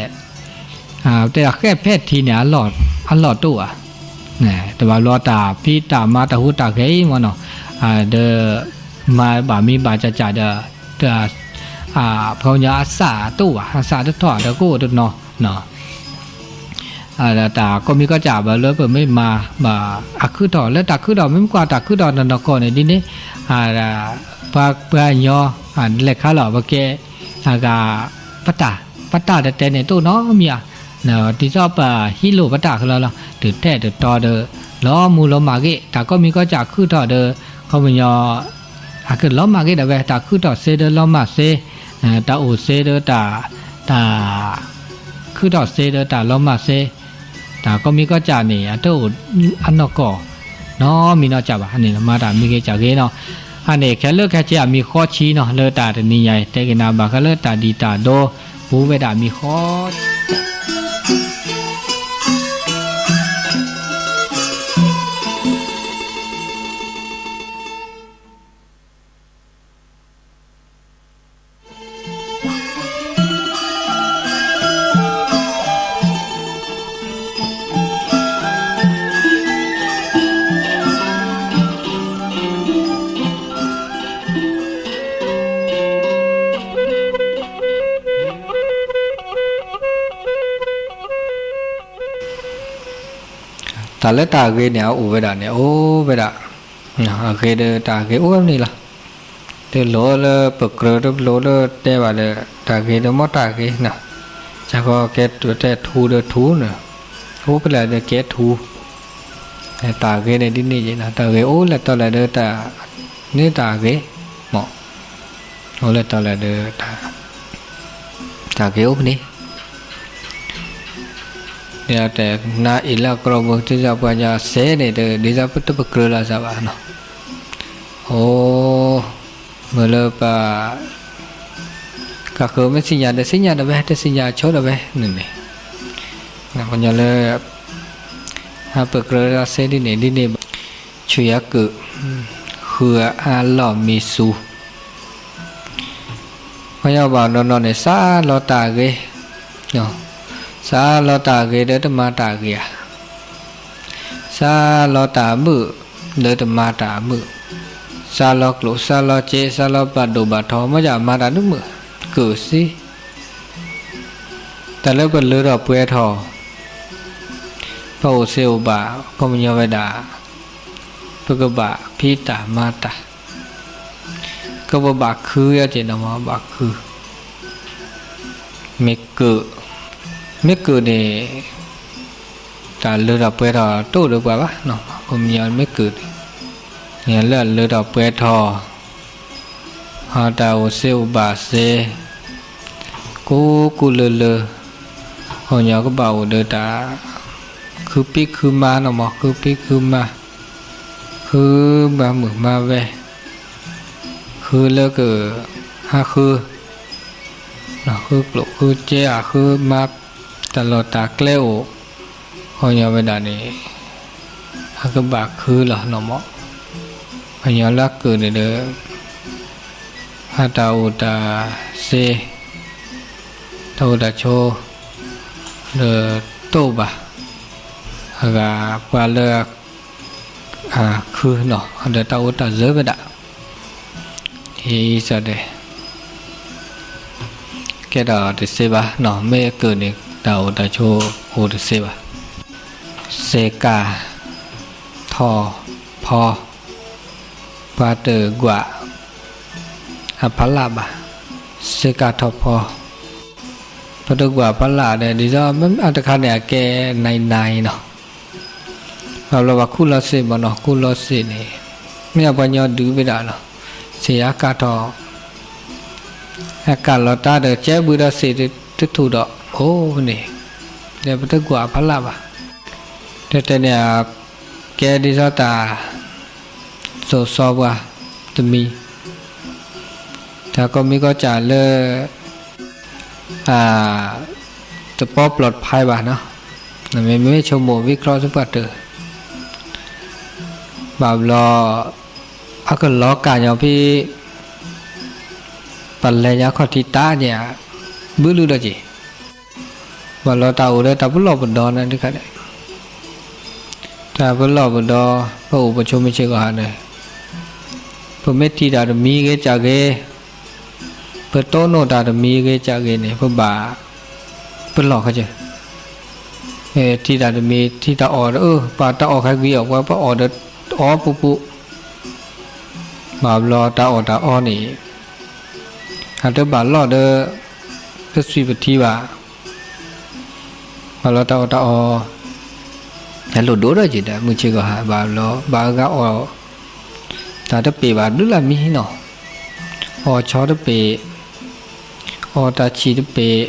တဲဒၣ်ဃဲၣ်ဖဲၣ်ထံန့ၣ် အလီၢ်တအိၣ်ဧါ, တဘၣ်ဘျီတၢ်ဖံးတၢ်မၤတၢ်ဟူးတၢ်ဂဲၤအံၤမ့ၢ်နီၤ, ဒီး မၤဘၣ်မံၤဘၣ်စၢ်စၢ်ဒီး ပှၤကညီအစၢ်တအိၣ်ဘၣ် အစၢ်တထီၣ်ဒီးကအိၣ်တနီၤ, တၢ်ကိးမံၤကိးကၠၢ်ဘၣ်လၢပမ့ၢ်မၤဘၣ် အခုၣ်ထီၣ်လၢတၢ်ခုၣ်ထီၣ် မ့မ့ၢ်ကွၢ်တၢ်ခုၣ်ထီၣ်နီၢ်နီၢ်ကီၢ်န့ၣ်ဒ်န့ၣ်, ပှၤကညီ လဲၤခါလီၤ ပကဲ အဂၤ ပတၢ် ပတၢ်တတဲန့ၣ် တအိၣ်နီတမံၤဧါ, ဒ်သိးပဟံးလိာ်ပတၢ်ကလီလီၤ တထဲတတီဒီး လီၤမူလီၤမၢ်ဂ့ၢ် တၢ်ကိးမံၤကိးကၠၢ်ခုၣ်ထီၣ်ဒီး ခီပညီ အကလီၤမၢ်ဂ့ၢ်ဒၣ်ဝဲ တၢ်ခုၣ်ထီၣ်စ့ဒီးလီၤမၢ်စ့, တၢ်အိၣ်စ့ဒီးတၢ် တၢ် ခုၣ်ထီၣ်စ့ဒီးတၢ်လီၤမၢ်စ့, တၢ်ကိးမံၤကိးကၠၢ်န့ၣ် အတအိၣ်အနီၢ်ကီၢ် နီတမံၤနီတကၠၢ်ဘၣ်, အန့ၣ်မၤတၢ်မံၤဂ့ၤကၠၢ်ဂ့ၤနီၤ, အန့ၣ်ခဲလၢာ်ခဲဆ့အမံၤဃီဆံနီၤ လၢတၢ်တနံၤညါအံၤ တဲက့ၤနၤဘၣ်ဃးလၢတၢ်ဒံၣ်တၢ်ဒိ ပူၤဝဲဒၣ်မံၤဃီ တၢ်လၢတၢ်ဂ့ၤန့ၣ် အအိၣ်ဝဲဒၣ်န့ၣ် အိၣ်ဝဲဒၣ်, အဂ့ၤဒီးတၢ်ဂ့ၤအိၣ်ဝဲန့ၣ်လီၤ. တလိၣ်လၢပကြၢးတလိၣ်လၢတဲဘၣ်ဒီး တၢ်ဂ့ၤဒီးမ့ၢ်တၢ်ဂ့ၤနီၤ, စ့ၢ်ကီးကဲတဲထူဒီးထူန့ၣ်, အိၣ်ဖဲလဲၣ်ဒီးကဲထူ, တၢ်ဂ့ၤန့ၣ်ဒ်န့ၣ်ယဲနီၤ, တၢ်ဂ့ၤအိၣ်လဲၣ်တီလဲၣ်ဒီးတၢ် န့ၢ်တၢ်ဂ့ၤ, မ့ၢ် အိၣ်လဲၣ်တီလဲၣ်ဒီး တၢ်ဂ့ၤအိၣ်ဖဲန့ၣ်, တဲနၤအ့ၣ်လၢအကြၢးမုၢ် တၢ်ပှၤကညီစဲန့ၣ် ဒ်သိးပတပကြၢးလီၤစၢ်ဘၣ်နီၤ. အိၣ် မ့ၢ်လၢပ ကဃုမ့ၢ်သ့ၣ်ညါဒီးသ့ၣ်ညါဒီးဝဲ တသ့ၣ်ညါဆိဒီးဝဲန့ၣ်န့ၣ်, ပှၤကညီလၢ အပကြၢးလီၤစဲဒ်န့ၣ်ဒ်န့ၣ်ဘၣ်, ဆူၣ်ယၤကုာ် ဃုအါလီၢ်မံၤစူၤ ပှၤကညီဘၣ်နီၢ်နီၢ်န့ၣ် စးလီၤတၢ်ဂ့ၤ, စးလီၤတၢ်ဂ့ၤဒီးတမၤတၢ်ဂ့ၤဧါ, စးလီၤတၢ်မုာ်ဒီးတမၤတၢ်မုာ်, စးလီၤကျိၣ်စးလီၤစ့ စးလီၤဘၣ်ဒိၣ်ဘၣ်ထီ မ့ၢ်ယမၤတၢ်တမုာ် ကုာ်စ့, တၢ်လၢပလၢထီၣ်ပှဲၤထီၣ် ပအိၣ်စ့အိၣ်ဘၣ် ခီပညီဝဲဒၣ် ပကဘၣ်ဖံးတၢ်မၤတၢ်, ကပဘၣ်ခုယီၤက့ၤနီၤမး ဘၣ်ခု, မ့ၢ်ကုာ်, မ့ၢ်ကုာ်န့ၣ် တၢ်လၢထီၣ်ပှဲၤထီၣ်တအိၣ်ဒီးပှၤဘၣ်နီၤ, ပမ့ၢ်မ့ၢ်ကုာ်န့ၣ် လၢအလၢထီၣ်ပှဲၤထီၣ် အတၢ်အိၣ်စ့အိၣ်ဘၣ်စ့ ကိးကိးလၢလၢ ပှၤကညီကဘၣ်အိၣ်ဒီးတၢ် ခုပံခုမၤနီၤမး ခုပံခုမၤ, ခုမၤမုာ်မၤဝဲ, ခုလၢက ဟးဃု ဃုကျိၣ်ဃုစ့ ဟးဃုမၤတၢ်လီၢ်တၢ်ကျဲအိၣ်, ပှၤကညီဝဲဒၣ်န့ၣ် အကဘၣ်ခုလီၤနီၤမး, ပှၤကညီလၢအကုာ်န့ၣ်ဒီး အတၢ်အိၣ်တၢ်စ့ တၢ်အိၣ်တၢ်ဆိး ဒီးတအိၣ်ဘၣ်, အဂၤပှၤလၢ ခုနီၤ ဒီးတၢ်အိၣ်တၢ်စ့ဝဲဒၣ်, အံၤစ့ၢ်ဒဲး ကဲထီၣ်တသ့ဘၣ်နီၤ, မ့ၢ်အကုာ်န့ၣ် တၢ်အိၣ်တၢ်ဆိးအိၣ်တသ့ဘၣ်, စ့ကၤထီၣ်ဖီ ပှၤတကွၢ်အဖီလာ်ဘၣ်, စ့ကၤထီၣ်ဖီ ပှၤတကွၢ်ဖီလာ်ဒီး ဒ်သိးအတခါန့ၣ် အကဲနံၤနံၤနီၤ, ဘၣ်ဘျီဘၣ်ခူၣ်လီၤစ့မးနီၤ, ခူၣ်လီၤစ့န့ၣ် မ့ၢ်အပှၤကညီဒုးဝဲဒၣ်လီၤ, စ့အကၤထီၣ် အကၤလီၤတၢ်ဒီး ကဲဘုးဒီးစ့တထူၣ်ဒီး အိၣ်န့ၣ် ဒီးပတကွၢ်အဖီလာ်ဘၣ်, တဲတဲန့ၣ် ကဲဒ်သိးတၢ် စိာ်စီပှၤတမံၤ, တၢ်ကိးမံၤကိးကၢ်လၢ တပီပျီတဖးဘၣ်နီၤ, မ့မ့ၢ်ဆိကမိၣ်ဝံၤကျီစ့ၢ်ပှၤတၢၢ်, ဘၣ်ဘျီ အကလီၤကၢ်ညီဖဲ ပလဲၤညါခီၣ်ထံးတၢ်ညါ ဘုလုၢ်ဒီးက့ၤ, ဘၣ်လီၤတၢ်အိၣ်ဒီးတၢ်ပလီၢ်ပဒီန့ၣ်တခါန့ၣ်, တၢ်ပလီၢ်ပဒီ ပအိၣ်ပဆိးမုၢ်ဆ့ၣ်ကီးဟးန့ၣ်, ပမ့ၢ်ထံၣ်တၢ်တမံၤဂ့ၤကၢ်ဂ့ၤ, ပတိၢ်နီၣ်တၢ်တမံၤဂ့ၤကၢ်ဂ့ၤန့ၣ် ပဘၣ်ပလီၢ်ခီကၢ်, ထံၣ်တၢ်တမံၤ ထံၣ်တၢ်အီၣ်ဒီး အၢ ပှၤတၢ်အီၣ်ခါဂံၤအီၣ်ပှၤ ပအီၣ်ဒီးအီပူၤပူၤ, ဘၣ်ဘျီတၢ်အီၣ်တၢ်အီန့ၣ် အတဘၣ်လီၢ်ဒီး ပသွံၣ်ပထံဘၣ်, ဘၣ်လီၤတၢ်အီၣ်တၢ်အီ ဟဲလိၣ်ဒိၣ်ဒီးက့ၤဒီး မုၢ်ဆ့ၣ်ကီးဟး ဘၣ်ဘျီ ဘၣ်အဂၤအီၣ် တၢ်တပ့ၤဘၣ်ဘျုးလၢမံနီၤ, အီၣ်ဆီတပ့ၤ, အီၣ်တၢ်ဆံၣ်တပ့ၤ,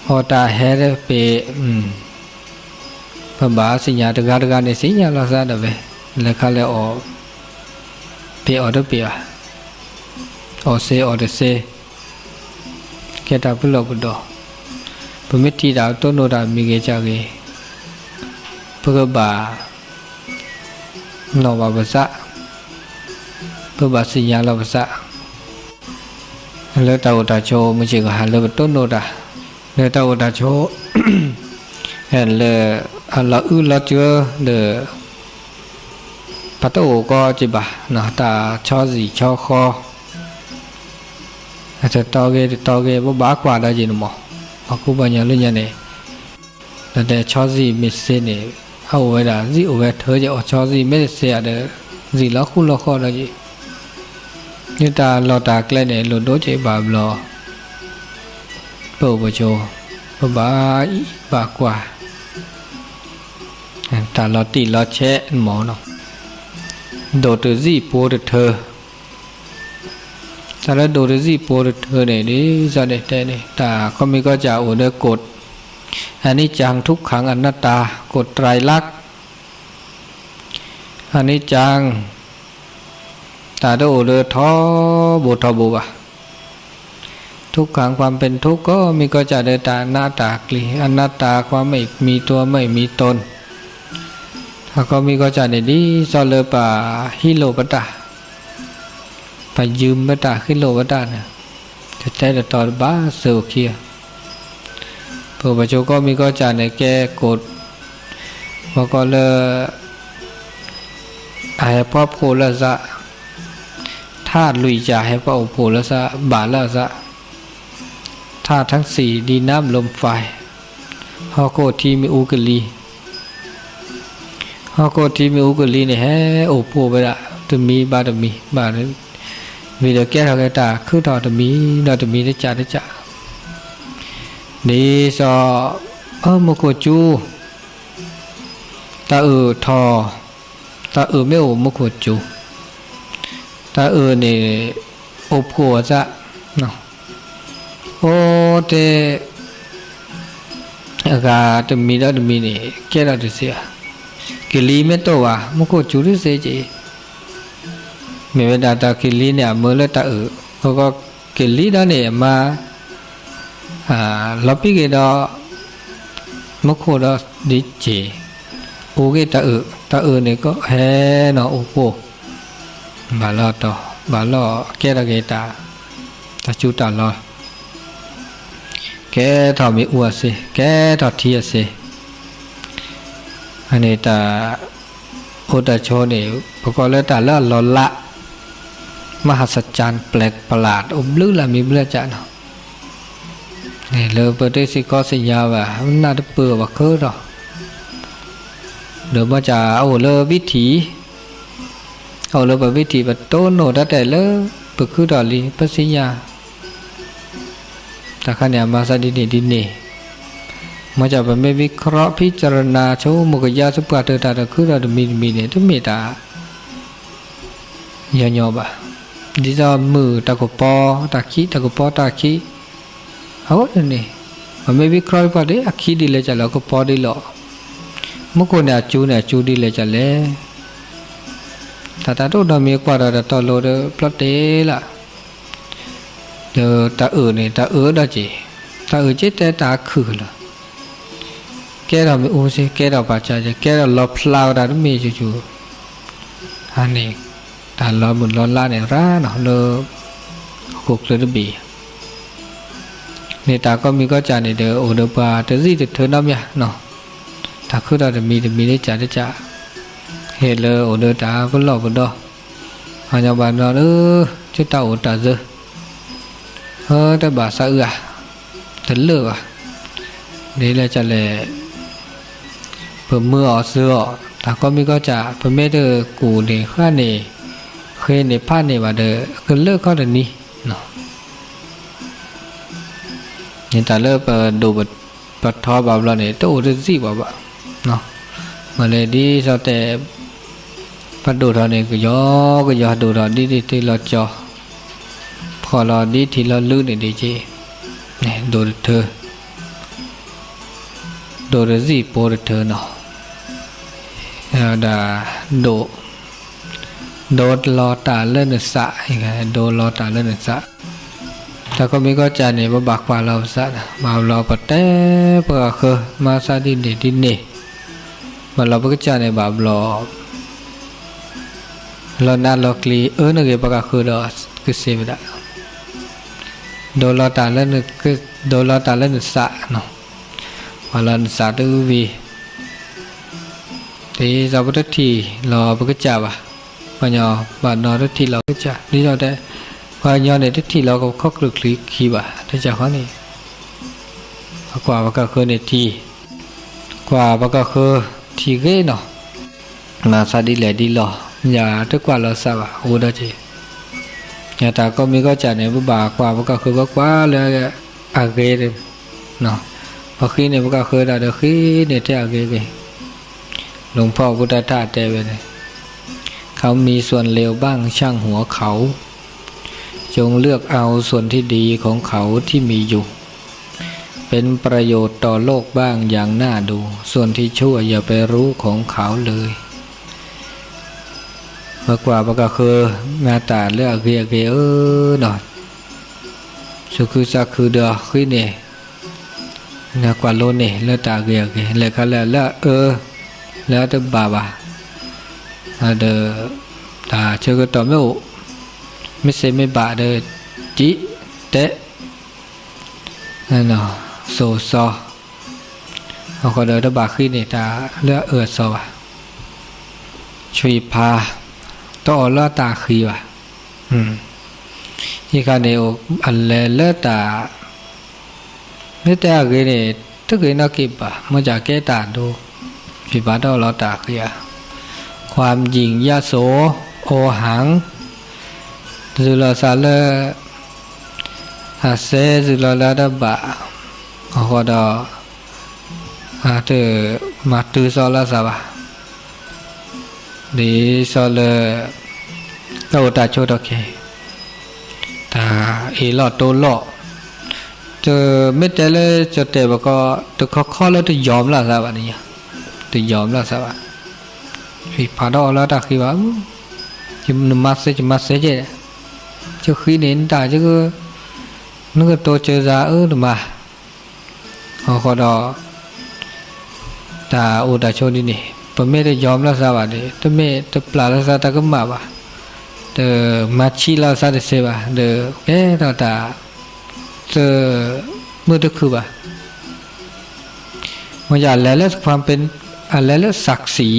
အီၣ်တၢ်ဟဲတပ့ၤ, ပဘၣ်သ့ၣ်ညါတဂၤတဂၤန့ၣ် သ့ၣ်ညါလီၤသးဒီးဝဲ, လဲၤခါလဲၤအီၣ် ပ့ၤအီၣ်တပ့ၤဘၣ်, အီၣ်စ့အီၣ်တစ့ ကဲတၢ်ပလီၢ်ပဒီ, ပမ့ၢ်ထံၣ်တၢ်တိၢ်နီၣ်တၢ်မံၤဂ့ၤကၢ်ဂ့ၤ, ပကဘၣ်နီၣ်ဘၣ်ပသး, ပဘၣ်သ့ၣ်ညါလီၤပသး, လၢတၢ်အိၣ်တၢ်ဆိး မုၢ်ဆ့ၣ်ကီးဟးလၢပတိၢ်နီၣ်တၢ်, လၢတၢ်အိၣ်တၢ်ဆိး လၢအလီၤအုၣ်လီၤစၢၤဒီး ပတအိၣ်ကီးက့ၤဘၣ်, တၢ်ဆီဆံၣ်ဆီဃီ တတီဂ့ၤတတီဂ့ၤ ပဘၣ်ကွၢ်ဒီးက့ၤန့ၣ်မး, ပှၤကူပှၤညီလၢညါန့ၣ်, ဒီးတဲဆီဆံၣ်မ့ၢ်စ့န့ၣ် အအိၣ်ဝဲဒၣ် စံၣ်အိၣ်ဝဲထၢက့ၤ အီၣ်ဆီဆံၣ်မ့ၢ်တစ့ဧါဒီး စံၣ်လီၤဃူလီၤဃီဒီးက့ၤ, လၢတၢ်လီၢ်တၢ်ကျဲန့ၣ် လိၣ်ဒိၣ်က့ၤဘၣ်ဘျီ ပအိၣ်ပဆိး ပဘၣ်အံၣ်ဘၣ်ကွၢ် တၢ်လီၤတံၢ်လီၤဆဲးမးနီၤ, ဒိၣ်တစံၣ်ပိၤတထၢ, တၢ်လၢဒိၣ်တစံၣ်ပိၤတထၢန့ၣ် ဒ်သိးန့ၣ်တဲန့ၣ် တၢ်ခီမ့ၢ်ကီၢ်စဲၣ်အိၣ်ဒီးကိး အနံၣ်ကၠၢင် ထုကၣ် အနတ္တၢ ကိးတြၢၢ်လၢ် အနံၣ်ကၠၢင် တၢ်တအိၣ်ဒီးထီဘိထီဘိဘၣ်. ထုကၣ် ความเป็นทุกข์ ကိးမံၤကိးကၢ်ဒီးတၢ်အနတ္တကျိၤ, အနတ္တ ความไม่มีตัวไม่มีตน အကိးမံၤကိးကၢ်န့ၣ် ဒ်သိးလၢပှၤဟံးလိာ်ပတၢ် ပယုမ်ပတၢ် ဟံးလိာ်ပတၢ်န့ၣ် တတဲတတီၤတဘၣ်စၢၤအိၣ်ခံဂၤ. ပပှၤကၠိကိးမံၤကိးကၢ်န့ၣ် ကဲကိး ပှၤကိးလၢ အဟဲပှၤဖှိၣ်လၢအသး, ထၣ်လွံၢ်ကၢ်ဟဲပှၤအိၣ်ဖှိၣ်လၢအသး ဘၣ်လၢအသး, ထၣ်ထၢၣ်သံၣ် ဒီး น้ำ လီ ไฟ ဟီၣ်ခိၣ်ထံမ့ၣ်အူကလံၤ ဟီၣ်ခိၣ်ထံမ့ၣ်အူကလံၤန့ၣ် ဟဲအိၣ်ဖှိၣ်ဝဲဒၣ် တမံၤဘၣ်တမံၤဘၣ်, ဝံၤဒီးကဲထီၣ်က့ၤတၢ်ခုၣ်ထီၣ်တမံၤဒီးတမံၤတကၢ်တကၢ်, ဒ်သိး အၢ မူခိၣ်စူၤ တၢ်အုးထီၣ်, တၢ်အုးမ့ၢ်အိၣ်မူခိၣ်စူၤ, တၢ်အုးန့ၣ် အိၣ်ဖှိၣ်အသး အိၣ်တဲ အဂၤတမံၤဒီးတမံၤန့ၣ် ကဲထီၣ်တသ့ဧါ, ကလံၤမ့ၢ်တအိၣ်ဘၣ် မူခိၣ်စူၤတသ့က့ၤ, မ့ၢ်ဝဲဒၣ်တၢ်ကလံၤန့ၣ် အမၢလၢတၢ်အုး, အဃိကလံၤဒီးန့ၣ် အမါ လီၤပံးက့ၤဒီး မူခိၣ်ဒီးဒ်က့ၤ အိၣ်က့ၤတၢ်အုး, တၢ်အုးန့ၣ်ကဟဲနီၤအိၣ်ဖှိၣ် ဘၣ်လီၤတီၤ ဘၣ်လီၤကဲထီၣ်က့ၤတၢ် တၢ်စူၤတၢ်လီၤ, ကဲထီၣ်မ့ၣ်အူအသ့ ကဲထီၣ်ထံအသ့, အန့ၣ်တၢ် အိၣ်တၢ်ဆိးန့ၣ် ပကိးလၢတၢ်လၢအလီၤလး မဟၣ်စၢၣ် แปลกประหลาด အိၣ်ဘျုးလၢ်မံၤဘျုးကၢ်နီၤ, လၢပတသ့ၣ်ကီသ့ၣ်ညါဘၣ် နၢ်တပၢၢ်ဘၣ်ခဲထီၣ်, ဒီးမ့ၢ်ကၢ်အအိၣ်လၢဝံထံၣ်, အအိၣ်လၢပဝံထံၣ် ပတိၢ်နီၣ်တၢ်တဲလၢ ပခုထီၣ်လံ ပသ့ၣ်ညါ တၢ်ခါန့ၣ် အမၤသးဒ်န့ၣ်ဒ်န့ၣ်, မ့ၢ်ကၢ်ပမ့ၢ်ဝံခြီ ဖံးစရနၤ ဆိကမိၣ်ကယါ ဆူပှၤတၢၢ်တၢ်တခုထီၣ်တမံၤတမံၤန့ၣ် တမ့ၢ်တၢ်ညီညီဘၣ်, ဒ်သိးမုၢ်တၢ်ကပီၤတၢ်ခံ တၢ်ကပီၤတၢ်ခံ, အဝဲန့ၣ် ပမ့ၢ်ဝံခြီပှၤဒီး အခံဒ်လဲၣ်ကၢ်လၢအကပီၤဒ်လီၤ, မူခိၣ်န့ၣ် အစူၤန့ၣ် အစူၤဒ်လဲၣ်ကၢ်လဲၣ်, တၢ်တၢ်တအိၣ်နီတမံၤကွၢ်ဒီးတၢ်တီလိၤဒီး ပျီတဲလၢ ဒီးတၢ်အုးန့ၣ် တၢ်အုးဒီးက့ၤ, တၢ်အုးက့ၤတဲတၢ်ခုၣ်လီၤ, ကဲထီၣ်မ့ၣ်အူစ့ ကဲထီၣ်ပာ်စၢ်စ့ ကဲထီၣ်လီၤဖျါဝဲဒၣ်တမ့ၢ်ဆူၣ်ဆူၣ်, အန့ၣ် တၢ်လီၤမုၢ်လီၤလါန့ၣ်ရၣ်နီၤလၢ ဟီၣ်ခိၣ်ချၢတဘ့ၣ် န့ၣ်တၢ်ကိးမံၤကိးကၢ်န့ၣ်ဒီး အိၣ်ဒီးပှၤတစံၣ်တထၢနီတမံၤနီၤ, တၢ်ခုထီၣ်တမံၤတမံၤတကၢ်တကၢ်, ဟ့ၣ်လၢအိၣ်ဒီးတၢ်ပလီၢ်ပဒီ, ဟီၣ်ညီဘၣ်နီၤဧၢ, ကတၢ်အိၣ်တၢ်သၢ, ဟၢတဘၣ်သးအုးဧါ, တလၢာ်ဘၣ်, ဒ်လဲၣ်ကၢ်လဲၣ် ပမၢအီၤစၢၤအီၤ, တၢ်ကိးမံၤကိးကၢ် ပမ့ၢ်တကူၣ်န့ၣ် ဃၣ်န့ၣ်, ဃ့န့ၣ် ဖးန့ၣ်ဘၣ်ဒီး ကလၢာ်ခီၣ်တနံၤ, န့ၣ်တၢ်လၢပဒိၣ်ပထီဘၣ်ဘျီန့ၣ် တအိၣ်တစံၣ်ဘၣ်ဘၣ်, မ့ၢ်လၢဒ်သိးတဲ ပဒိၣ်ထီၣ်န့ၣ် ကယီကယီဒိၣ်ထီၣ်ဒ်ဒ်တ့ၢ်လီၤကၠီ, ဖီၣ်လီၤဒ်ထံၣ်လီၤလုၢ်န့ၣ်ဒ်က့, ဒိၣ်တထၢ ဒိၣ်တစံၣ်ပိတထၢနီၤ, ဒၣ် ဒိၣ်လီၤတၢ်လၢနသး, ဒိၣ်လီၤတၢ်လၢနသး, တၢ်ကိးမံၤကိးကၢ်န့ၣ် ပဘၣ်ကွၢ်လီၤပသး, ဘၣ်ဘျီပတဲပှၤဃၢ မၤသးဒ်န့ၣ်ဒ်န့ၣ်, ဘၣ်လီၤပကစၢ်န့ၣ်ဘၣ်ဘျီ လီၤနးလီၤကျံၤ အၢနဂ့ၤပှၤကဃၢဒီးကသ့ဝဲဒၣ်, ဒိၣ်လီၤတၢ်လၢန, ဒိၣ်လီၤတၢ်လၢနသးနီၤ, ပှၤလီၤနသးတဝံၤ, ဒ်သိးပတထံၣ်လီၤပကစၢ်ဘၣ်, ပှၤကညီဘၣ်နီၤတထံၣ်လီၤပကစၢ်, ဒ်သိးတဲ, ပှၤကညီန့ၣ်တထံၣ်လီၤကခီၣ်ချၢၣ်ချံခံဘၣ်, တကၢ်ဃီန့ၣ် ပကွၢ်ပှၤကဃၢန့ၣ်ထံၣ်, ကွၢ်ပှၤကဃၢထံၣ်ဂ့ၤနီၤ, မၤသးဒ်လဲၣ်ဒ်လဲၣ်, ယတကွၢ်လီၤသးဘၣ် အိၣ်ဒီးက့ၤ, ယတၢ်ကိးမံၤကိးကၢ်န့ၣ် ပဘၣ်ကွၢ်ပှၤကဃၢ ပကွၢ်လၢအဂ့ၤ, ပဃ့န့ၢ်ပှၤကဃၢတၢ်ဒီးဃ့န့ၢ်ထဲအဂ့ၤဂ့ၤ, လူၤဖီၣ်ဖိတၢ်ထါတဲဝဲန့ၣ်, เขามีส่วนเลวบ้าง ช่างหัวเขา จงเลือกเอาส่วนที่ดีของเขาที่มีอยู่ เป็นประโยชน์ต่อโลกบ้างอย่างน่าดู ส่วนที่ชั่วอย่าไปรู้ของเขาเลย ပကွၢ်ပကဃၢၤမၤတၢ်လၢအဂ့ၤအဂ့ၤဧၢနီၤ, သူၣ်ခုသးခုဒီးဃံန့ၣ် နကွၢ်လိန့ၢ်လၢတၢ်အဂ့ၤအဂ့ၤ လဲၤခါလၢလၢအအၢ လၢအတဘၣ်ဘၣ်, ဒီး တၢ်ဆၢကတီၢ်မ့ၢ်အိၣ် မ့ၢ်စ့မ့ၢ်ဘၣ်ဒီး တံးတဲ စိၤစီၤ, အဃိဒီးတဘၣ်ဃံန့ၢ်တၢ်လၢအအၢအစီဘၣ်, ဆွံဖး တအီၣ်လၢတၢ်ဃံဘၣ်. ဟံးခါန့ၣ် အလဲၤလၢတၢ် မ့ၢ်တဲအဂ့ၤန့ၣ် တဂ့ၤနီၣ်က့ၤဘၣ် မ့ၢ်ကကဲတၢ်ဒိ, ဖံးဖးတအီၣ်လီၤတၢ်ဃံဧါ, ความหยิ่งยโส โอหัง စူၤလီၤစၢ်လၢ အစဲစူၤလီၤလၢတဘၣ်, အဃိဒီး တမၤတုၤစီၤလီၤစၢ်ဘၣ် ဒ်သိးလၢ တၢ်အိၣ်တၢ်ဆိးထီၣ်က့ၤ, တၢ်အ့ၣ်လိာ်တိလိာ်, တမ့ၢ်တဲလၢကၠီၣ်တဲၣ်ပကီၢ် တခီခီလၢတယီၤလီၤစၢ်ဘၣ်န့ၣ်, တယီၤလီၤစၢ်ဘၣ်, ဖံးဖးတအီၣ်လၢတၢ်ဃံဘၣ်, နမၤစဲယမၤစဲကဲ, ကဃံန့ၣ်နတၢ် နကတိၤစၢၤစၢ်အၢတမၤ အဃိဒီး တၢ်အိၣ်တၢ်ဆိးဒ်န့ၣ် ပမ့ၢ်တယီၤလီၤစၢ်ဘၣ်ဒီး တမ့ၢ်တပျၢ်လီၤစၢ်တၢ်ကမၣ်ဘၣ်, တမၤဆံးလီၤစၢ်တစဲးဘၣ်, ဒီးကဲထီၣ်တၢ် တမုာ်တခုၣ်ဘၣ်. မ့ၢ်ယလဲၤလၢ ความเป็น အလဲၤလၢ ศักดิ์ศรี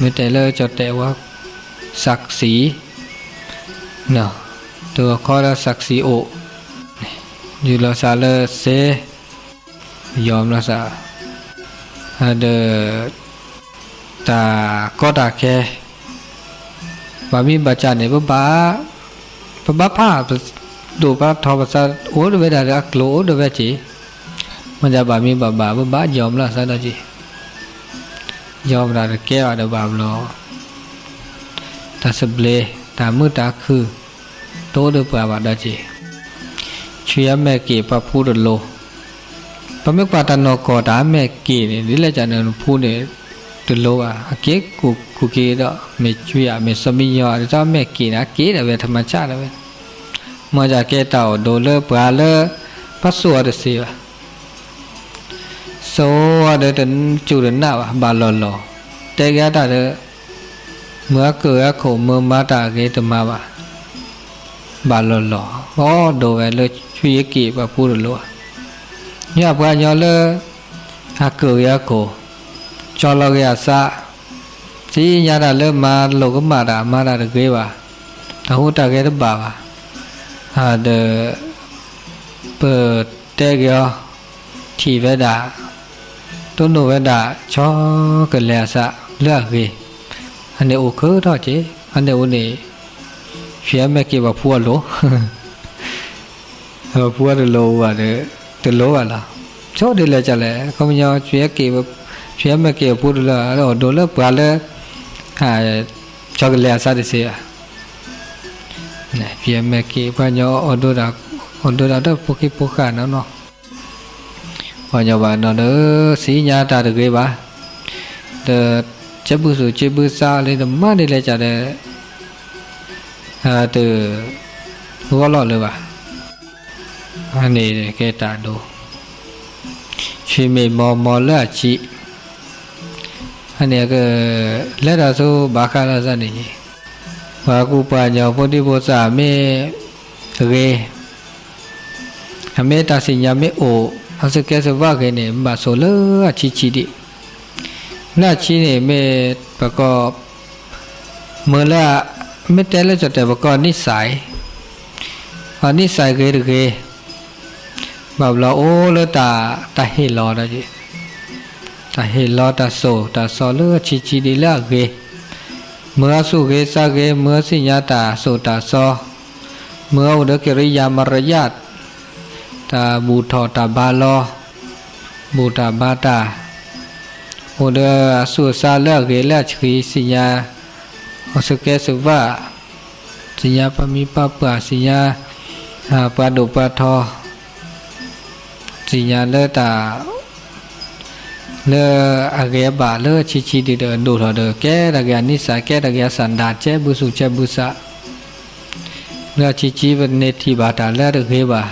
မ့ၢ်တဲလၢကၠီၣ်တဲၣ်ဝဲ ศักดิ์ศรี တခီဒီး ศักดิ์ศรี အိၣ် ယူၢ်လီၤစၢ်လၢစဲ ယီၤလီၤစၢ် ဒီး တၢ်ကီတၢ်ခဲ ဘၣ်မံဘၣ်စၢ်န့ၣ် ပဘၣ် ပဘၣ်ဖး ပဒိၣ်ပထီၣ်ပသး အိၣ်ဒၣ်ဝဲဒၣ်ဒီးအကျိၤအိၣ်ဒၣ်ဝဲက့ၤ, မ့ၢ်ဒၣ်ဘၣ်မံဘၣ်ဘၣ် ပဘၣ်ယီၤလီၤစၢ်ဒီးက့ၤ, ယီၤမတၤတကဲဘၣ်ဒီးဘၣ်ဘျီ တၢ်သဘျ့ တၢ်မုာ်တၢ်ခုၣ် တအိၣ်ဒီးပှၤဘၣ်ဒီးက့ၤ ဆွံအမဲာ်က့ၤပှၤဖူတလိၤ, ပမ့ၢ်ကွၢ်တၢ်နီၢ်ကီၢ်တၢ်အမဲာ်က့ၤန့ၣ် ဒ်လဲၣ်ကန့ၣ်နဖူန့ၣ် တလိၤဘၣ် အက့ၤကူၣ်ကူၣ်က့ၤဒီး မ့ၢ်ဆွံဧါ မ့ၢ်စီၤမံညီဧါ ဒ်သိးအမဲာ်က့ၤန့ၣ် အက့ၤဒၣ်ဝဲ ธรรมชาติ ဒၣ်ဝဲ, မ့ၢ်ဒၣ်ကဲတၢ်အိၣ်ဒိးလၢပှၤလၢ ပှၤစိာ်အီၤတစ့ဘၣ် စိာ်အီၤဒီးတစူၢ်တနာ်ဘၣ် ဘၣ်လီၢ်လီၢ်, တဲက့ၤအတၢ်ဒီး မ့ၢ်အကၢၣ်အခိၣ် မ့ၢ်မၤတၢ်ဂ့ၤတမၤဘၣ်, ဘၣ်လီၢ်လီၢ်, အီၣ်ဒိးဝဲလၢဆွံအက့ၤပှၤဖူတလိၤ, မ့ၢ်ပှၤကညီလၢ အကၢၣ်ဂ့ၤအခိၣ်, ကၠီလီၤဂ့ၤအသး, သ့ၣ်ညါတၢ်လၢမၤလိာ်ကမၣ်တၢ် မၤတၢ်တဂ့ၤဘၣ်, တၢ်ဟူးတၢ်ဂဲၤတဘၣ်ဘၣ်, ဒီး ပတဲက့ၤအီၤ ထံၣ်ဝဲဒၣ် တိၢ်နီၣ်ဝဲဒၣ် ဆီကလဲၤအသးလၢအဂ့ၤ, အန့ၣ်အိၣ်ခုထီၣ်က့ၤ, အန့ၣ်အိၣ်န့ၣ် ဆွံအမဲာ်က့ၤပှၤဖူအလိၤ, ပှၤဖူအတလိၤဘၣ်ဒီး တလိၤဘၣ်လီၤ, ဆိဒ်လဲၣ်ကလဲၣ် ခီပညီ ဆွံအမဲာ်က့ၤပှၤဖူတလိၤ အီၣ်ဒိးလၢပှၤလၢ ဆီကလဲၤအသးတစ့ဘၣ် ဆွံအမဲာ်က့ၤ ပှၤကညီ အီၣ်ဒိးတၢ်ဒီးဖိခံဖိဃာ်နီၢ်နီၢ်, ပှၤကညီဘၣ်နီၢ်ဒီး သ့ၣ်ညါတၢ်တဂ့ၤဘၣ်, ဒီး ကဲဘုသူၣ်ကဲဘုသးလၢတမၤဒ်လဲၣ်ကဒီး တဂီၢ်လီၢ်လၢၤဘၣ်, အန့ၣ်ကဲတၢ်ဒိ, ဆွံမ့ၢ်မီၢ်မီၢ်လၢအဆံး, အန့ၣ်က လဲၤတၢ်ဆူဘၣ်ဃးလီၤသးန့ၣ်, ပှၤကူပှၤကညီဖိဒံဖိသၣ်မ့ၢ်ဂ့ၤ, အမ့ၢ်တၢ်သ့ၣ်ညါမ့ၢ်အိၣ် အသုးကဲသုးဝါဂ့ၤန့ၣ် ဘၣ်ဆိၣ်လၢအဆံးဆံးဒံး, လၢအဆံးန့ၣ် မ့ၢ်ပကီၢ် မ့ၢ်လၢ မ့ၢ်တဲလၢကၠီၣ်တဲၣ်ပကီၢ် นิสัย, အ นิสัย ဂ့ၤတဂ့ၤ, ဘၣ်ဘျီအိၣ်လၢတၢ် တၢ်ဟ့ၣ်လီၤဒီး တၢ်ဟ့ၣ်လီၤတၢ်စိာ်တၢ်စီလၢအဆံးဆံးဒံးလၢအဂ့ၤ, မ့ၢ်အသူၣ်ဂ့ၤသးဂ့ၤ, မ့ၢ်အသ့ၣ်ညါတၢ်စိာ်တၢ်စီ, မ့ၢ်အအိၣ်ဒီး ကရိယာမရယၢတ်ၣ်, တၢ်ဘူၣ်ထီၣ်တၢ်ဘါလီၤ, ဘူၣ်တၢ်ဘါတၢ်, အိၣ်ဒီးအသူၣ်အသးလၢအဂ့ၤလၢအဆံး, သ့ၣ်ညါ အသုးကဲသုးဝါ, သ့ၣ်ညါပှၤမံၤပှၤပှၢ်, သ့ၣ်ညါ ပှၤဒိၣ်ပှၤထီ, သ့ၣ်ညါလၢတၢ် လၢအဂ့ၤအဘၣ်လၢအဆံးဆံးဒ်ဒီး ဒိၣ်ထီၣ်ဒီး ကဲတၢ်ဂ့ၤအနံၣ်စၢ် ကဲတၢ်ဂ့ၤအစၢ်ဒၣ် ကဲဘုစူၣ်ကဲဘုစး လၢအဆံးဆံးပန့ၢ်ထံၣ်ဘၣ်တၢ်လၢတဂ့ၤဘၣ်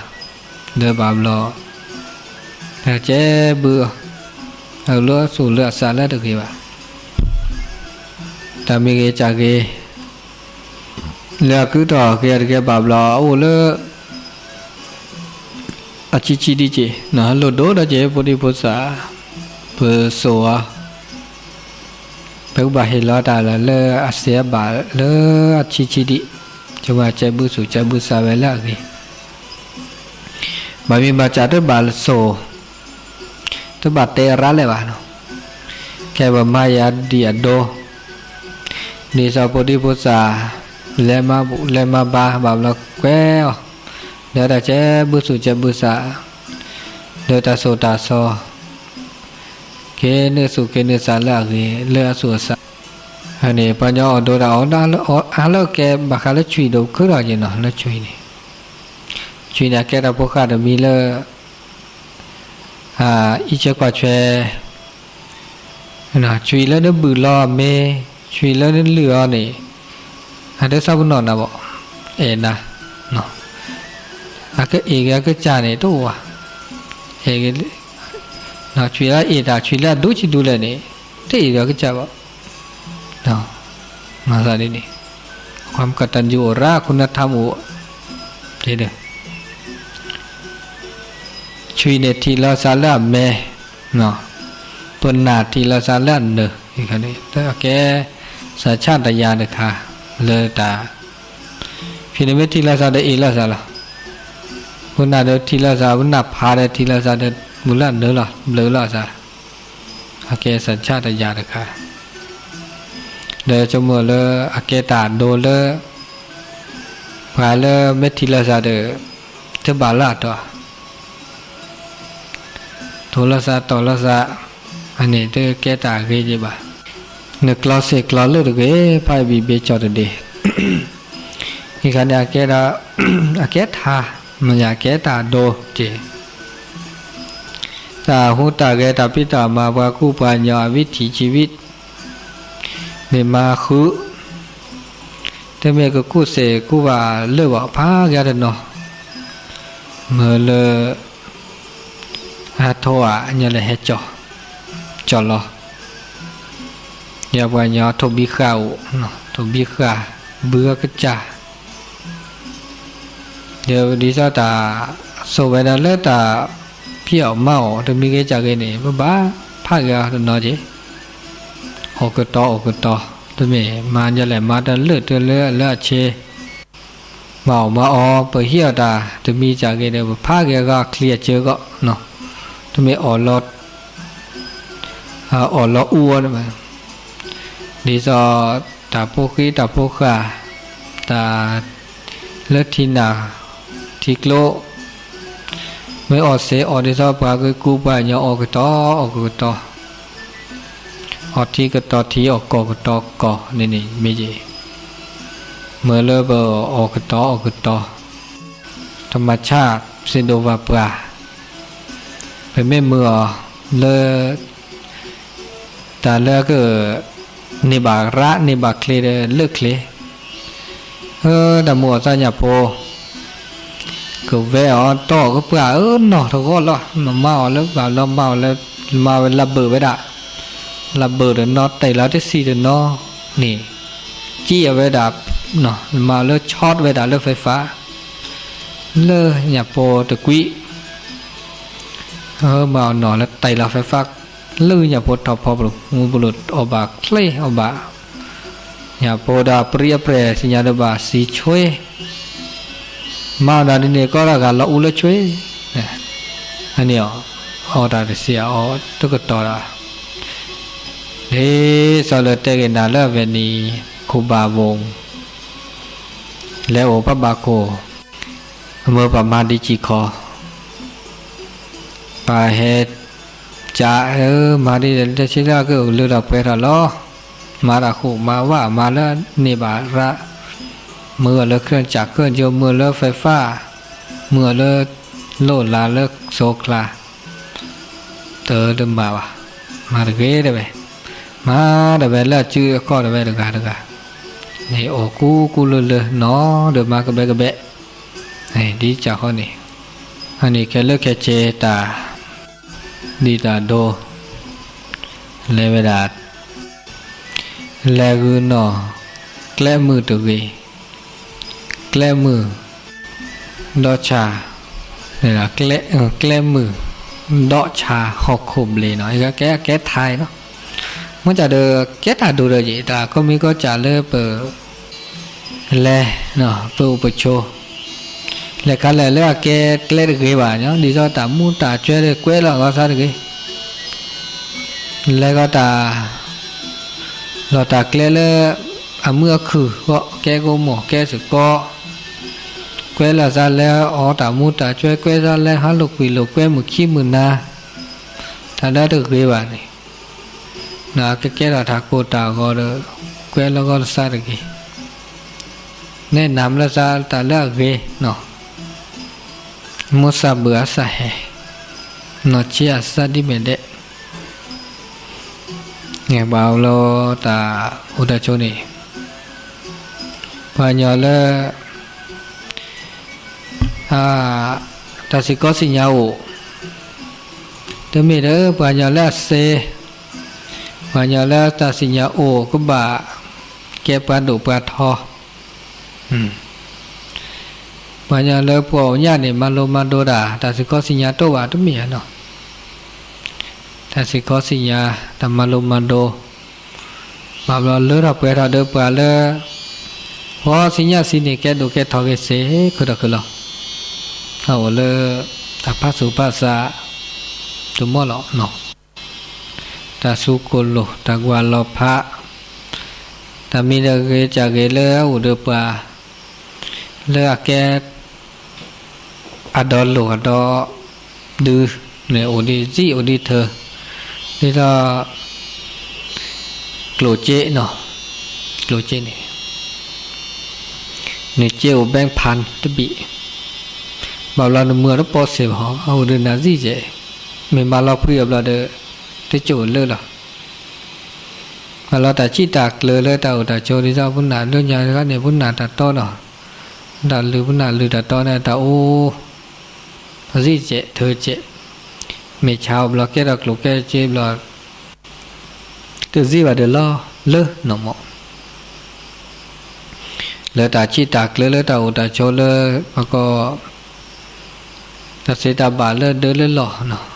ဒီးဘၣ်ဘျီ ကဲဘု အလၢအစူၣ်လၢအစၢ်လၢတဂ့ၤဘၣ် တၢ်မ့ၢ်ဂ့ၤကၢ်ဂ့ၤ လၢအကုၢ်ထီၣ်က့ၤတကဲဘၣ်ဘျီ အအိၣ်လၢ အဆံးဆံးဒ်က့ၤ ဟဲလိၣ်ဒိၣ်ဒီးက့ၤ ဖိဒံဖိသၣ် ပစိာ်အီၤ ပကဘၣ်ဟ့ၣ်လီၤတၢ်လၢအစ့အဘၣ်လၢအဆံးဆံးဒ် ကဘၣ်ကဲဘုစူၣ်ကဲဘုစးဝဲလၢအဂ့ၤ ဘၣ်မ့ၢ်ဘၣ်စးတဘၣ်စိာ် တဘၣ်တဲအရါလဲၣ်ဘၣ်နီၤ ကဲပမၤယၤဒ်အဒိ ဒ်သိးဖိဒံဖိသၣ် လဲၤမၤဘူၣ်လဲၤမၤဘါ ဘၣ်ဘျီကွဲအီၤ ဒီးတၢ်ကဲဘုစူၣ်ကဲဘုစး ဒီးတၢ်စိာ်တၢ်စီၤ က့ၤနုာ်စူၣ်က့ၤနုာ်စးလၢအဂ့ၤ လၢအစူၣ်အစး န့ၣ် ပှၤကညီအီၣ်ဒိတၢ်အီၣ် အါလၢကဲဘၣ်ဃးလၢဆွံၣ်ဒီးခုထီၣ်က့ၤနီၤ လၢဆွံၣ်န့ၣ် ဆွံၣ်န့ၣ် အကဲတၢ်ဖိဃၢ်တမံၤလၢ အံးဆၢကွၢ်ဆၢ ဆွံၣ်လၢနဘုၣ်လီၤအမဲ ဆွံၣ်လၢနလုၢ်အီၤန့ၣ် အတသးပနီၣ်နၤဘၣ် အဲၣ်နၤ အကအ့ၣ်ဂ့ၤအကစၢ်န့ၣ် တအိၣ်ဘၣ် အဲၣ်ဂ့ၤ ဆွံၣ်လၢအအ့ၣ်တၢ် ဆွံၣ်လၢအဒိဆံးဒိလဲၣ်န့ၣ် တအ့ၣ်ဒီးအကစၢ်ဘၣ် မၤသးဒ်န့ၣ် ความกตัญญูรู้คุณธรรมအိၣ် ဆွံၣ်န့ၣ်ထံၣ်လီၤသးလၢအမဲ ပနၢ်ထံၣ်လီၤသးလၢအနၢၤ အကဲ စၤဆၣ်တယၤတခါ လၢတၢ် ဖဲန့ၣ်မ့ၢ်ထံၣ်လီၤသးဒီးအ့ၣ်လီၤသးလီၤ ပနၢ်ဒီးထံၣ်လီၤသး ပနၢ်ဖးဒီးထံၣ်လီၤသးဒီး မုၢ်လၢအနၢၤလီၤ ဘျုးလီၤသး အကဲစၤဆၣ်တယၤတခါ ဒီးဆိကမိၣ်လၢအကဲတၢ်ဒိလၢ ပှၤလၢမ့ၢ်ထံၣ်လီၤသးဒီး တဘၣ်လၢအတီၢ် တိၢ်လီၤသးတီၢ်လီၤသး အန့ၣ်တကဲတၢ်ဂ့ၤဒံးဘၣ် နကျီစ့ၢ်ကျီၤလၢတဂ့ၤ ဖးအံၤဘံၣ်ဘ့ကၠီၣ်တဒ့ အံၤခါန့ၣ် အကဲထါ မ့ၢ်ညါကဲတၢ်ဒိက့ၤ တၢ်ဟူးတၢ်ဂဲၤတၢ်ဖံးတၢ်မၤ ပှၤကူပှၤကညီအဝံထံၣ်ဆံဝံ မ့ၢ်မၤဃုာ် တမ့ၢ်ကကူၣ်စ့ၢ်ကူၣ်ဘၣ်လၢာ်ဘၣ် ဖးက့ၤတနီၤ မ့ၢ်လၢ အထိၣ်အါ ညါလဲၤဟဲကၠီၣ် ကၠီၣ်လီၤ ယပှၤကညီထိၣ်ဘံဃာ်အိၣ် ထိၣ်ဘံဃာ် ဘုအကစၢ် ဒီးဒ်သိးတၢ်ဆိၣ်ဝဲဒၣ်လၢတၢ်ဖံးအီၣ်မၤအီၣ် တမံၤဂ့ၤကၢ်ဂ့ၤန့ၣ် ပဘၣ်ဖးက့ၤအီၤတနီၤက့ၤ အီၣ်ကတီၤအီၣ်ကတီၤ တမ့ၢ်မၤညါလဲၣ် မၤတၢ်လၢာ်တလၢာ်လၢအဆ့ မၤအီၣ်မၤအီ ပဟ့ၣ်အီၤတၢ် တမံၤကၢ်ဂ့ၤဒီး ပဖးက့ၤအဂီၢ် အချံအစၢကီး တမ့ၢ်အီၣ်လီၤ အီၣ်လီၤအူအီၤ ဒ်သိးတၢ်ဖိဃံတၢ်ဖိဃာ် တၢ်လၢထံနၢ်ထံကျိ မ့ၢ်အီၣ်စ့အီၣ်ဒ်သိးပှၤကကူပှၤကညီအီၣ်ကတီၤအီၣ်ကတီၤ အီၣ်ထံကတီၤထံ အီၣ်ကီၢ်ကတီၤကီၢ်န့ၣ်န့ၣ် မ့ၢ်ယ့ၣ် မ့ၢ်လၢပအီၣ်ကတီၤအီၣ်ကတီၤ တမၤဆၣ်စ့ဒိးဝၤပှၤ ပမ့ၢ်မုာ်အီၤလၢ တၢ်လၢက န့ၢ်ဘၣ်ရၣ်န့ၢ်ဘၣ်ချ့ဒီးလၢာ်ချ့ အၢ တၢ်မုာ်အီၤသးညၣ်ဖိ ကဝဲအီၤတီၢ်ကပှၢ်အၢနီၢ်တဂီၢ်လီၤ မၤမၤအီၤလၢဘၣ်လီၤမၤအီၤလၢ မၤဝဲလၢဘၢၣ်ဝဲဒၣ် လၢဘၢၣ်တနီၤ တ့ၢ်လီၤတဆံတနီၤန့ၣ် ကံၣ်အဝဲဒၣ် မၤအီၤလၢ ช็อต ဝဲဒၣ်လၢ ไฟฟ้า လၢညၣ်ဖိတကွံာ် မၤအီၤနီၢ်လၢတ့ၢ်လီၤ ไฟฟ้า လၢညၣ်ဖိထီၣ်ဖီပလိာ် မူပလိာ်အီၣ်ဘၣ်ချ့အီၣ်ဘၣ် ညၣ်ဖိဒီးပြံအပြဲၢ် သ့ၣ်ညါဒီးဘၣ်စံးဆွ့ မၤအီၤဒ်န့ၣ်ကီးဒီးဂၤလီၤအူလၢဆွ့ အန့ၣ်အီၤ အီၣ်တၢ်တစံးအီၤတကတီၢ်ဒီး ဒ်သိးလၢတဲဂ့ၤနၤလၢအဝဲန့ၣ် ခိၣ်ဘၣ်ဝိၣ် လဲၤအိၣ်ပှၤဘၣ်ခိၣ် အမၢပှၤမၤဒံးစံၣ်ခီ ပှၤဟဲ ကၢ်ဧၢ မၤဒ်လဲၣ်တဆံလၢကအိၣ်လၢဒီးပှဲၤထီၣ်လီၤ မၤတၢ်ဃူမၤဝၣ်မၤလၢန့ၢ်ဘၣ်ရၣ် မုာ်အီၤလၢ เครื่องจักร เครื่องยนต์ မုာ်အီၤလၢ ไฟฟ้า မုာ်အီၤလၢ လိၣ်လၤလၢစိကျါ တၢ်တမၤဘၣ်, မၤတဂ့ၤတဝဲ, မၤတဝဲလၢအစုအခီၣ်တဝဲတဂၤတဂၤ, န့ၣ်အီၣ်ကူကူလၢလၢနီၤဒီးမၤကဘဲကဘဲ, ဒ်ကၢ်ဃီန့ၣ်, အန့ၣ်ခဲလၢာ်ခဲဆ့တၢ်, ဒ်တၢ်ဒိ, လဲၤဝဲဒၣ် လဲၤဂုာ်နီၣ်, ကျဲမုၢ်တဂ့ၤ, ကျဲမုၢ်, ဒီးဆါ, ကျဲမုၢ်ဒီးဆါဟီၣ်ခိၣ်ဘျ့နီၤ, ကဲကဲထဲနီၤ, မ့ၢ်ကဒီး ကဲတၢ်ဒိၣ်ဒီးယံၤ တၢ်ကီမံၤကီစၢ်လၢပ လဲၤ, ပအိၣ်ပဆိး, လဲၤခါလဲၣ်လၢအကဲကျဲတဂ့ၤဘၣ်, ဒ်သိးတၢ်မူတၢ်ကွဲဒီးကွဲလီၤအဂီၢ်စ့ၢ်တဂ့ၤ, လဲၤဃီတၢ်, လီၤတၢ်ကျဲလၢ အမုာ်အခုၣ်ဃီ ကဲကိးမီၢ်ကဲစ့ၢ်ကီး, ကွဲလီၤစ့ၢ်လၢအီၣ်တၢ်မူတၢ်ကွဲ ကွဲစ့ၢ်လၢဟါလိာ်ကွံာ်လိာ်ကွဲမုၢ်ခံမုၢ်နၤ, တၢ်လၢတဂ့ၤဘၣ်န့ၣ် ကကဲထီၣ်တၢ်ကိၢ်တၢ်ဂီၤဒီး ကွဲလီၤဂီၤလၢစ့ၢ်တဂ့ၤ, နဲၣ်နၤလၢစ့ၢ်တၢ်လၢအဂ့ၤနီၤ, မိၢ်စၢ်ဘုၣ်အစၢ်ဟဲ, နီၢ်ဆံးအစၢ်ဒ်မဲာ်ဒဲး, ပှၤအိၣ်တၢ်ဆိးန့ၣ်, ပှၤကညီလၢ တၢ်စ့ၢ်ကီးစံၣ်ညါအိၣ်, တမ့ၢ်ဒီးပှၤကညီလၢအစ့, ပှၤကညီလၢတၢ်စံၣ်ညါအိၣ်ကဘၣ် ကဲပှၤဒိၣ်ပှၤထီ, ပှၤကညီလၢပှၤအိၣ်ညၣ်န့ၣ် မၤလိမၤဒိတၢ် တၢ်စ့ၢ်ကီးစံၣ်ညါတအိၣ်ဘၣ်တမ့ၢ်ဧါနီၤ, တၢ်စ့ၢ်ကီးစံၣ်ညါ တၢ်မၤလိမၤဒိ ဘၣ်ဘျီလၢထီၣ်ပှဲၤထီၣ်ဒီးပှၤလၢ ဃီဆံညၣ်ဆံန့ၣ် ကဲဒိၣ်ကဲထီၣ်ဂ့ၤစ့ၢ် ခုၣ်ထီၣ်ခုၣ်လီၤ, အအိၣ်လၢ တၢ်ဖးဆူၣ်ဖးဆး တမီၢ်လီၤနီၤ, တၢ်စူၤကိၣ်လိာ် တၢ်ကွၢ်လီၤဖး, တၢ်မံၤဒီးဂ့ၤစၢ်ဂ့ၤလၢအအိၣ်ဒီးပှၤ လၢအကဲ အဒီလိာ်အဒီဒုန့ၣ် အိၣ်ဒ်စံၣ်အိၣ်ဒ်ထၢ, ဒ်သိး ကျိၣ်စ့နီၤ, ကျိၣ်စ့န့ၣ် နစ့အိၣ်ဘဲဖၣ်တဘ့ၣ်, ဘၣ်ဘျီနမုာ်အီၤတပီစ့ၢ်ဘၣ်, အအိၣ်ဒီးနၤစံၣ်စဲး, မ့ၢ်မၤလီၤဖှံအီၤဘျီဒီး တစိၢ်လၢလီၤ. ဘၣ်လီၤတၢ်စံၣ်တၢ်ကျၢၤလၢတၢ်အိၣ်တၢ်ဆိးဒ်သိး ပနၢ်လၢညါတခါန့ၣ် ပနၢ်တၢ်တီနီၤ, တၢ်လုၢ်ပနၢ်လုၢ်တၢ်တီန့ၣ် တၢ်အိၣ် ပစံၣ်စဲးထၢစဲး, မ့ၢ်ဆါအီၤဘျီကဲထီၣ်ကျိၣ်ကဲစ့ဘျီ တစံၣ်ဘၣ်ဒီးလီၤလၢနီၢ်မး, လၢတၢ်စံၣ်တၢ်ကျၢၤလၢတၢ်အိၣ်တၢ်ဆိးလၢ ပကီၢ် တၢ်သ့တၢ်ဘၣ်လၢဒၢလၢလီၢ်နီၤ,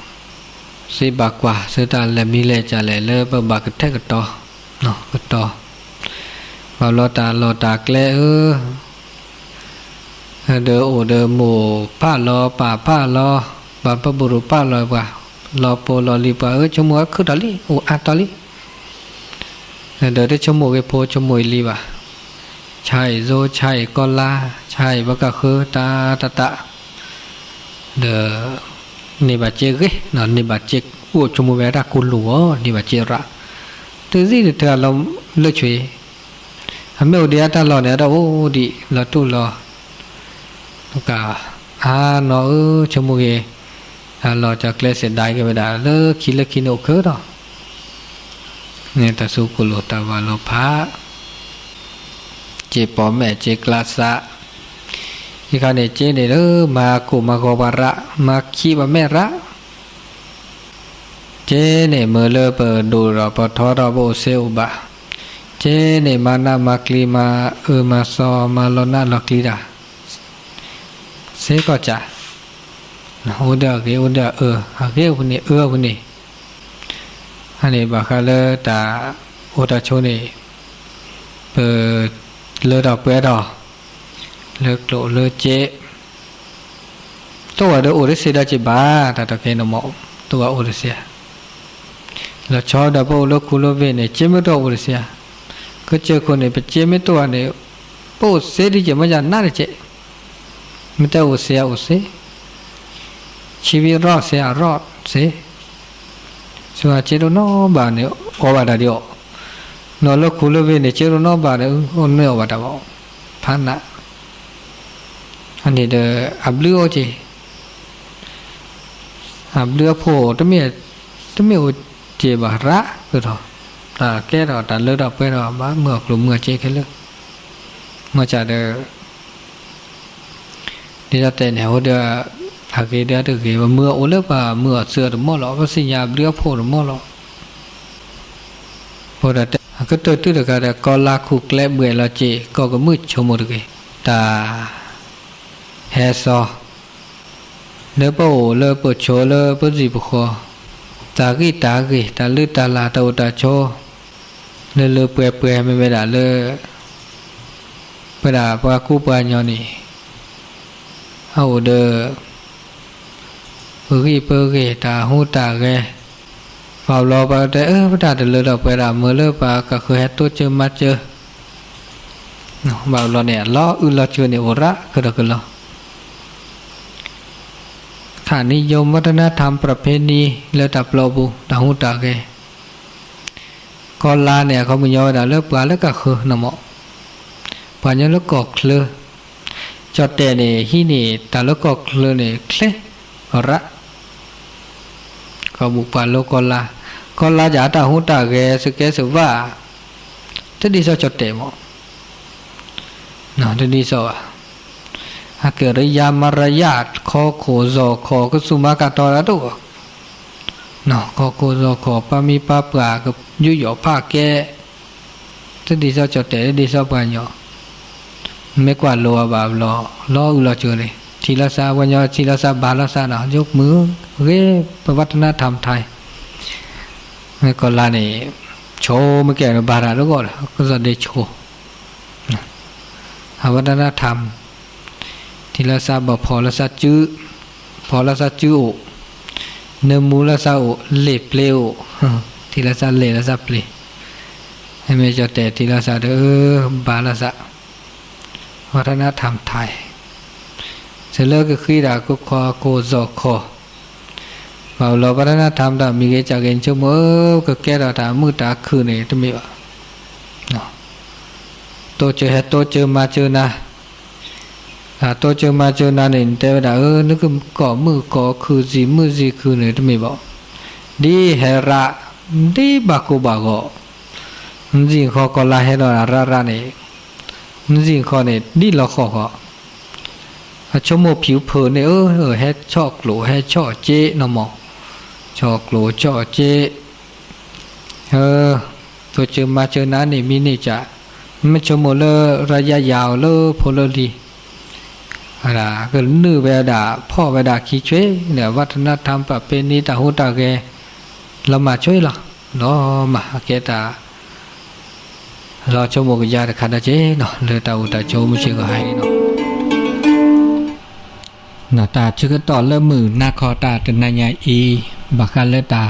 သ့ဘၣ်ကွၢ် သုတၢ်လဲၤမံၤလဲၤကၢ်လဲၣ်လၢပဘၣ်ကထဲကတီၤ, ကတီၤ, ဘၣ်ဘျီတၢ်လီၢ်တၢ်ကျဲဧၢ ဒီးအိၣ်ဒီးမိၢ်ပၢ်လီၤ ပၢ်ပၢ်လီၤ, ပှၤပၢ်ဘိၣ်ရိၣ်ပၢ်လီၤပှၤ, လီၤပိာ်လီၤလံၤပှၤဧၢ ဆိကမိၣ်ဝဲခုၣ်ထီၣ်လံ အိၣ်အါတီၤလံ, ဒီးတဆိကမိၣ်ဂ့ၤဖိ ဆိကမိၣ်အံၤလံဘၣ်, ဆါအံၤစိ ဆါအံၤကီလါ, ဆါအံၤဘၣ်ကဃၢတၢ်တၢ်တၢ်, ဒီး န့ၢ်ဘၣ်စ့ဂ့ၤ, န့ၢ်ဘၣ်စ့အိၣ်ဆိကမိၣ်ဝဲဒၣ်ကိၢ်လိာ်အီၤ န့ၢ်ဘၣ်စ့ရၣ်, တစံၣ်တထၢအလီၢ်လၢဆွ့ အမ့ၢ်အိၣ်ဒံးအတၢ်လီၢ်န့ၣ် အတၢ်အိၣ်ဒံးလီၤတူၢ်လီၤ, က အါနီၤဧၢ ဆိကမိၣ်ဂ့ၤ, တၢ်လီၢ်တၢ်ကျဲစံးဒၣ်က့ၤဝဲဒၣ် လၢခံလၢခံန့ၣ်အိၣ်ခဲဒီး, န့ၣ်တၢ်စူၤကိၣ်လိာ်တၢ်ဝၤလီၤဖး, စ့ပီၤမဲာ်စ့ကျါစး, ယခါန့ၣ်စ့န့ၣ်လၢ မၤကိၢ်မၤဂီၤပှၤရၣ်, မၤခံပှၤမဲာ်ရၣ် စ့န့ၣ်မ့ၢ်လၢပဒိၣ်ထီၣ်ပထီထီၣ်ပအိၣ်စ့အိၣ်ဘၣ်, စ့န့ၣ်မၤနးမၤကျံၤ မၤအၢမၤသီ မၤလီၤနးလီၤကျံၤတၢ်, စ့ကီၢ်စး, အိၣ်ဒီးအဂ့ၤ အိၣ်ဒီးအအၢ, အဂ့ၤအပူၤန့ၣ် အၢအပူၤန့ၣ်, အန့ၣ်ဘၣ်ဃးလၢတၢ်အိၣ်တၢ်ဆိးန့ၣ်, ပ လၢထီၣ်ပှဲၤထီၣ် လၢကျိၣ်လၢစ့ တအိၣ်ဝဲဒီးအိၣ်တစ့ဒီးစ့ဘၣ်, တၢ်တကဲန့ၣ်မ့ၢ် တအိၣ်ဝဲအိၣ်တစ့ဧါ, လီၤဆီဒီးပအိၣ်လၢခူလၢဝ့ၢ်န့ၣ် စ့မ့ၢ်တအိၣ်အိၣ်တစ့ဧါ, ကစၢၢ်ခိၣ်န့ၣ် ပစ့မ့ၢ်တအိၣ်န့ၣ် ပအိၣ်စ့ဒ်စ့ၢ်မ့ၢ်ယနးတစ့, မ့ၢ်တအိၣ်စ့အအိၣ်စ့ ဆံဝံၤရီၣ်စ့အရီၣ်စ့, စ့ဒိၣ်နီဘၣ်န့ၣ် အီၣ်ဘၣ်တၢ်ဒ်အီၤ, နီၢ်လၢခူလၢဝ့ၢ်န့ၣ် စ့ဒိၣ်နီဘၣ်ဒီး အိၣ်န့ၢ်အီၣ်ဘၣ်တၢ်ဘၣ်, ဖးနး, အန့ၣ်ဒီး အဘျုးအိၣ်က့ၤ, အဘျုးအဖှိၣ်တမ့ၢ် တမ့ၢ်အိၣ်စ့ဘၣ်ရးကဒီး, တၢ်ကဲထီၣ်တၢ်လၢတၢ်ပှဲၤဒီး ဘၣ်မုာ်အီၣ်ကျိၣ်မုာ်အီၣ်စ့ခဲလၢာ်, မ့ၢ်စ့ၢ်ဒီး ဒ်သိးတဲန့ၣ် အဃိဒီး အဂ့ၤဒီးတဂ့ၤ ပမုာ်အီၣ်အိၣ်လၢပှၤမုာ်အီၣ်စ့အီၤတမီၢ်လီၤ, ပသ့ၣ်ညါဘျုးအဖှိၣ်တမီၢ်လီၤ. အဃိဒီးတဲ အကတၢၢ်တုၤတဂၤဒီး ကီၢ်လါခူၣ်ကျဲဘှဲးလီၤစ့ၢ် ကီၢ်ကမုၣ်ဆိကမိၣ်တဂ့ၤ, တၢ်ဟဲစီ လၢပအိၣ်လၢပဆိးလၢပစံာ်ပဃီၤ, တၢ်ဂံၢ်တၢ်ဂ့ၤ တၢ်လုၢ်တၢ်လၢ် တၢ်အိၣ်တၢ်ဆိး လၢလၢပှဲၤပှဲၤ မ့မ့ၢ်ဒၣ်လၢ ပဝဲဒၣ်ပှၤကူပှၤကညီန့ၣ် အအိၣ်ဒီး ပဂံၢ်ပဂ့ၤ တၢ်ဟူးတၢ်ဂဲၤ, ဘၣ်ဘျီပှၤတဲ အၢ ပတၢ်တလၢထီၣ်ပှဲၤဒၣ် မ့ၢ်လၢပှၤကဃၢၤဟဲတိစၢၤမၤစၢၤ, ဘၣ်ဘျီန့ၣ် အလီၤအုၣ်လီၤစၢၤန့ၣ် အိၣ်ရးကဒီးကလီၤ. ခါန့ၣ် ယိၤမတနထၢမ်ပြၢဖ့နံ လၢတၢ်ပျီပူၤ တၢ်ဟူးတၢ်ဂဲၤ ကီၢ်လါန့ၣ် အခီပညီဝဲဒၣ်လၢပှၤလၢကဃၢၤနီၢ်မး, ပှၤကညီလၢကီၢ်ချၢ, ကၠီၣ်တဲာ်န့ၣ် ဟံးန့ၢ်တၢ်လၢကီၢ်ချၢန့ၣ် ချ့ရး, ကီၢ်ဘူၣ်ပှၤလိကီၢ်လါ, ကီၢ်လါယၤတၢ်ဟူးတၢ်ဂဲၤ စကဲစဝါ, တဒ်သိးကၠီၣ်တဲာ်မး တဒ်သိးဘၣ်. အကရံယၤမရယၤ ခီခိၣ်စီၤခီၣ် ကစူၢ်မၤကၢ်တီၤဒၣ်တအိၣ်ဘၣ်. ခီခိၣ်စီၤခီၣ် ပၢ်မံပၢ်ပှၢ် ကယူးယီၣ်ဖးကဲ, တဒ်သိးကၠီၣ်တဲာ် တဒ်သိးပှၤကညီ, မ့ၢ်ကွၢ်လိအီၤဘၣ်ဘျီ လီၤအုၣ်လီၤစၢၤန့ၣ် ထံၣ်လီၤသး ပှၤကညီထံၣ်လီၤသးဘါလီၤသးနီၤ ယိၤမုာ်ဂ့ၤ ပဝတနထၢမ်ထါ မ့ၢ်ကီၢ်လါန့ၣ် ဆိမိၢ်ကဲန့ၣ် ဘါတၢ်တဂီၢ်ဒီး ကစီၣ်ဒ့ဆိ အဝတနထၢမ် ထံၣ်လီၤသးဘၣ်ဖီၣ်လီၤသးစု, ဖီၣ်လီၤသးစုအိၣ်, နၢမူလီၤသးအိၣ် လ့ၣ်ပျ့ၤအိၣ်, ထံၣ်လီၤသးလ့ၣ်လီၤသးပျ့ၤ, မ့မ့ၢ်ကၠီၣ်တဲာ်ထံၣ်လီၤသးဒီး ဘါလီၤသး ဝတနထၢမ်ထါ စၢၤလၢကဃံတၢ်ကခီခိၣ်စီၤခီၣ်, ဘၣ်လီၤဝတနထၢမ်တၢ်မံၤဂ့ၤကၢ်ဂ့ၤ နဆိကမိၣ်ဧၢ ကကဲထီၣ်တၢ်မုာ်တၢ်ခုၣ်န့ၣ် တမ့ၢ်ဘၣ်. တိစၢၤဟဲတိစၢၤမၤစၢၤနၤ, တိစၢၤမၤစၢၤနၤန့ၣ် နတဲဝဲဒၣ် အၢ နကကိးမုာ်ကိးခုၣ် စံးမုာ်စံးခုၣ်န့ၣ် တမ့ၢ်ဘၣ်. ဒ်ဟဲရး ဒ်ဘၣ်ကိၢ်ဘၣ်ဂီၤ, နစံၣ်နခီကီၢ်လါဟဲဒီးရးရးန့ၣ်, နစံၣ်နခီန့ၣ် ဒ်လီၤဃီဃီ အဆိကမိၣ်ဖံးဖုးန့ၣ် အၢ ဟဲဆီၣ်ကျိၣ်ဟဲဆီၣ်စ့နီၢ်မး, ဆီၣ်ကျိၣ်ဆီၣ်စ့, တိစၢၤမၤစၢၤနၤန့ၣ် မံၤန့ၢ်ကၢ်, မ့ၢ်ဆိကမိၣ်လၢရယါယၤအိၣ်လၢဖိလၢလံၤ, ကနုာ်ဝဲဒၣ် ဖီၣ်ဝဲဒၣ်ခံဆွ့ လၢဝတနထၢမ်ပြၢဖ့နံ တၢ်ဟူးတၢ်ဂဲၤ လီၤမၢ်ဆွ့လီၤ, လီၤမၢ် အကဲတၢ် လီၤဆိကမိၣ်ကယါတခါဒၣ်က့ၤနီၤ လၢတၢ်အိၣ်တၢ်ဆိးမုၢ်ဆ့ၣ်ဂီၤဟါအံၤနီၤ. တၢ်ဆၢကတီၢ်လၢမုၢ်နၤခီတၢ်တနၤညါအံၤ ဘၣ်ဃးလၢတၢ်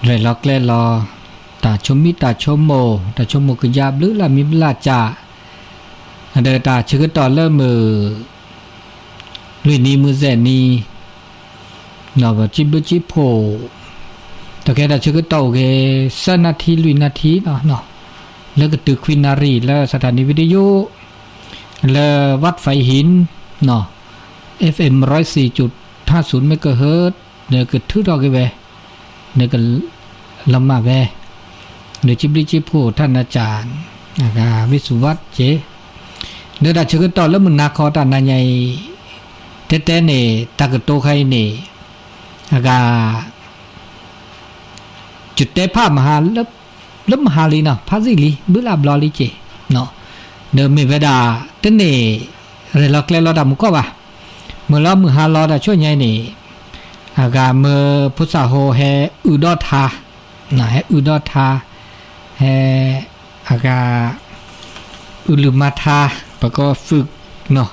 ရဲၣ်လီၤကျဲၤလီၤ တၢ်ဆိမိၣ်တၢ်ဆိကမိၣ် တၢ်ဆိကမိၣ်ကယါဘျုးလၢ်မံၤဘျုးလၢ်ကၢ် ဒီးတၢ်ဆၢကတီၢ်လၢမုၢ် လွံၢ်နံၤမုၢ်စဲးနံၤ နီၢ်ဘၣ်စံးဘျုးစံးဖှိၣ် တၢ်ကဲတၢ်ဆၢကတီၢ်အိၣ်ဂ့ၤ သၢနၣ်ထံလွံၢ်နၣ်ထံ လၢကတုၤခွံနၣ်ရံၣ် လၢ สถานีวิทยุ လၢ วัดไฟหิน เอฟเอ็ม ร้อยสี่จุดห้าศูนย์ เมกะเฮิรตซ์ ဒီးကထုးထီၣ်က့ၤဝဲ ဒီးကလီၤမၢ်ဝဲ ဒီးစံးဘျုးစံးဖှိၣ် ထၣ်နၤကၢ် အဂၤ ဝံၣ်စူၤဝးက့ၤ ဒီးတၢ်ဆၢကတီၢ်လၢမုၢ်နၤခီတၢ်နၤညါအံၤ တဲတဲန့ၣ် တၢ်ကတိၤခါအံၤန့ၣ် အဂၤ ယတဲဖးမဟါ လၢမဟါလံနီၤ ဖးစံၣ်လံ ဘုလၢဘျီလံက့ၤ ဒီးမ့ၢ်ဝဲဒၣ် တန့ၢ် ရဲၣ်လီၤကျဲၤလီၤတၢ်မုၢ်ကီၢ်ဘၣ် မုၢ်လီၤမုၢ်ဟါလီၤတၢ်ဆိၣ်ညါအံၤန့ၣ် အဂၤမၢဖိသၣ်ဟိဟဲအုၣ်ဒီးထါ ဟဲအုၣ်ဒီးထါ ဟဲ အဂၤ အုၣ်လုၢ်မၤထါ ပကီၢ် ฝึก နီၤ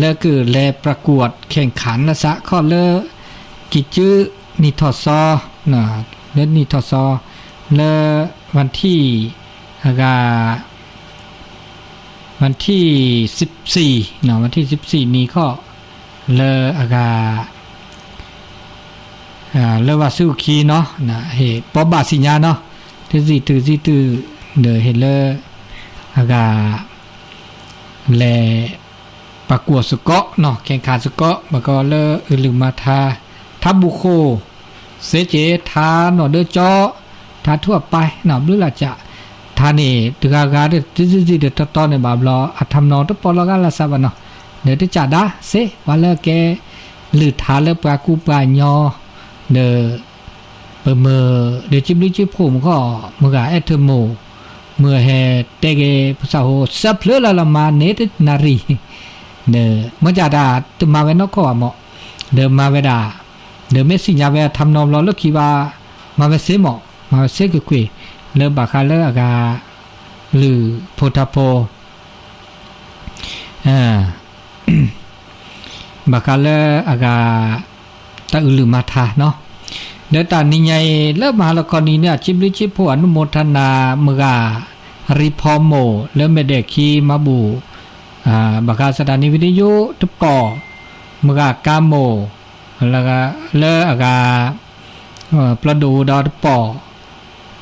လၢကလဲၤ ประกวด แข่งขัน လၢသးခီၣ်လၢ ကံၢ်စု နံၣ်ထီၣ်သီ လၢနံၣ်ထီၣ်သီ လၢ วันที่ အဂၤ วันที่ สิบสี่ နီၤ วันที่ สิบสี่ နံၤခီၣ် လၢအဂၤ လၢဝၤဆူၣ်ခံနီၤ ဟ့ၣ်ပီဘၣ်စံၣ်ညါနီၤ တစံၣ်တုၤစံၣ်တုၤ ဒီးဟ့ၣ်လၢ အဂၤ လဲၤ ประกวด စ့ၢ်ကီးနီၤ แข่งขัน စ့ၢ်ကီး ဘၣ်ကီးလၢအုၣ်လုၢ်မၤထါ ထါဘူၣ်ဃိၣ် စ့က့ၤထါနီၢ်ဒၢကၠီ, ထါထူၣ်အပၢ်နီၢ်ဘျုးလၢ်ကၠး, ထါန့ၣ်တဂၤဂၤတစုစုတတီတီန့ၣ်ဘၣ်ဘျီ အထါမနီၤတပီၢ်လီၤဂာ်လၢ်စးဘၣ်နီၤ, ဒီးတကးဒါစ့ ပှၤလၢကဲ လုၢ်ထါလၢပှၤကူပှၤညီ, ဒီး ပမုၢ်ဒီးကံဘျုးကံဖှိၣ်မုၢ်ခီ, မုၢ်ဂၤအဲၣ်ထၢမိၢ်, မုၢ်ဟဲတဲက့ၤပစးဟိ စၢဖျၢလၢလီၤမၤန့ၢ်တနၣ်ရံၣ်, ဒီးမ့ၢ်ကးတၢ်တမၤဝဲနီၢ်ခီၣ်ဘၣ်မး, ဒီးမၤဝဲဒၣ်, ဒီးမ့ၢ်စံၣ်ညီၣ်ဝဲအထါမနီၤဘျီလၢခံဘၣ်, မၤဝဲစ့မး, မၤဝဲစ့ကွ့ၢ်ကွ့ၢ်, လၢဘၣ်ဃးလၢအဂၤ လုၢ်ဖိထါဖိ ဘၣ်ဃးလၢအဂၤ တၢ်အုးလုၢ်မၤထါနီၤ, ဒီးတၢ်နံၤညါအံၤ လၢမဟါလီၤခီနံၤန့ၣ် အကံဘျုးကံဖှိၣ် အနုမောทนา မုၢ်ဂၤ ရံဖီမိၢ် လၢမဲာ်ဒဲးခံ မၤဘူၣ် ဘၣ်ဃး สถานีวิทยุ တပီၢ်, မုၢ်ဂၤကါမိၢ် လၢအဂၤ ပျီဒိၣ်ဒီးတပီၢ်,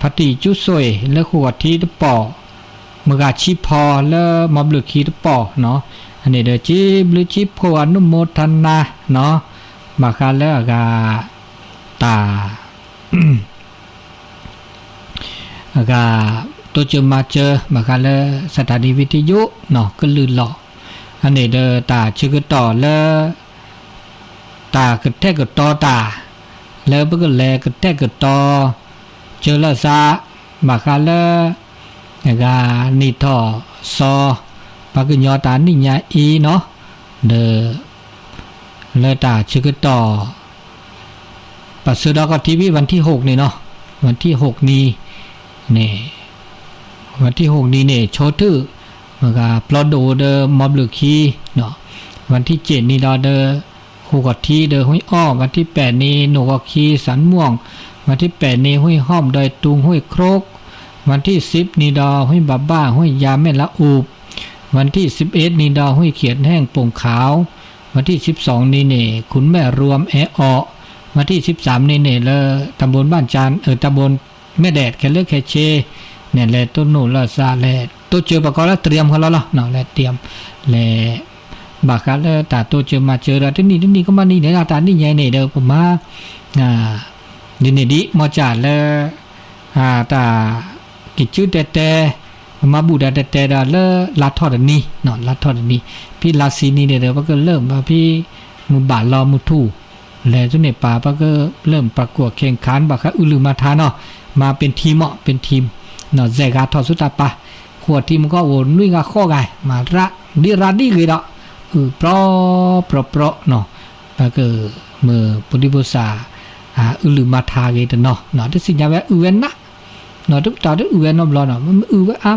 ဖါတံၢ်ကၠူဆိၣ် လၢဃိာ်ဂီၤထံတပီၢ်, မုၢ်ဂၤဆံဖီ လၢမၤဘျုးခံတပီၢ်နီၤ, အန့ၣ်ဒီးကံဘျုးကံဖှိၣ် အနုမောทนา နီၤ, ဘၣ်ဃးလၢအဂၤ တၢ် အဂၤ တိစၢၤမၤစၢၤ ဘၣ်ဃးလၢ สถานีวิทยุ နီၤ ကလုာ်လီၤ, အန့ၣ်ဒီးတၢ်ဆၢကတီၢ်လၢ တၢ်ကတဲာ်ကတီၤတၢ် လၢပကလဲၤကတဲာ်ကတီၤ စၢၤလီၤစး ဘၣ်ဃးလၢ အဂၤနံၣ်ထီၣ်စီၤ ပှၤကညီတၢ်နံၣ်ညါအံၤနီၤ, ဒီး လၢတၢ်ဆၢကတီၢ် ပစၢၤဒီးကီၢ်ထံဖဲ วันที่หก န့ၣ်နီၤ, วันที่หก နံၤန့ၣ်, วันที่หก နံၤန့ၣ် ဆိထု မုၢ်ဂၤပျီဒိၣ်ဒီးမၤဘျုးခံ, วันที่เจ็ด နံၤဒီးဒီး ဃိာ်ဂီၤထံဒီး ห้วยอ้อ วันที่แปด နံၤ နီၢ်ဂီၤခံ สวนม่วง, วันที่แปด နံၤ ห้วยหอม ดอยตุง ห้วยครก, วันที่สิบ နံၤဒီး ห้วยบาบ้า ห้วยยา แม่ละอุบ, วันที่สิบเอ็ด နံၤဒီး ห้วยเขียดแห้ง โป่งขาว, วันที่สิบสอง နံၤန့ၣ် ขุนแม่รวม แอออก, วันที่สิบสาม နံၤန့ၣ် လၢ ตำบลบ้านจาน เออ ตำบลแม่แดด ခဲလၢာ်ခဲဆ့ န့ၣ် လဲၤတိၢ်နီၣ်လီၤစး လဲၤတိစၢၤ ပကိးလၢ เตรียม ခဲလၢာ်လီၤ လဲၤ เตรียม လဲၤ ဘၣ်ဃးလၢတၢ်တိစၢၤမၤစၢၤဒီး တနံၣ်တနံၣ်ကမၤနံၤန့ၣ် တၢ်နံၣ်ညါန့ၣ်ဒီး ပမၤ ဒ်န့ၣ်ဒ် မ့ၢ်စးလၢ တၢ် ကံၢ်စုတဲတဲ ပမၤဘူၣ်တၢ်တဲတဲဒီးလၢ လါထီၣ်တနံၤ လါထီၣ်တနံၤ ဖဲလါဆံနံၤန့ၣ်ဒီး ပကလၢာ်မၤဖဲ မုၢ်ဘၣ်လီၤမုၢ်ထူၣ် လဲၤဆူန့ၣ်ပာ် ပကလၢာ် ประกวดแข่งขัน ဘၣ်ဃးအုးလုၢ်မၤထါနီၤ မၤပ့ၤထံမး ပ့ၤထံ နီၢ်စဲးဂၤထီၣ်ဆူတၢ်ပာ် ဃိာ်ထံမုၢ်ကီၢ်အိၣ်နွံဂၤဃိးဂၤ မၤရၣ်ဒံရၣ်ဒံဂ့ၤဒီး အုးပြီပြီပြီနီၤ ပကမုၢ်ပူၤဒံပူၤစၢ် အုးလုၢ်မၤထါဂ့ၤတနီၤ တသ့ၣ်ညါဝဲအုးဝဲနး နီၤ တၢ်တအုးဝဲနီတဘျီနီၤ မ့ၢ်အုးဝဲအါ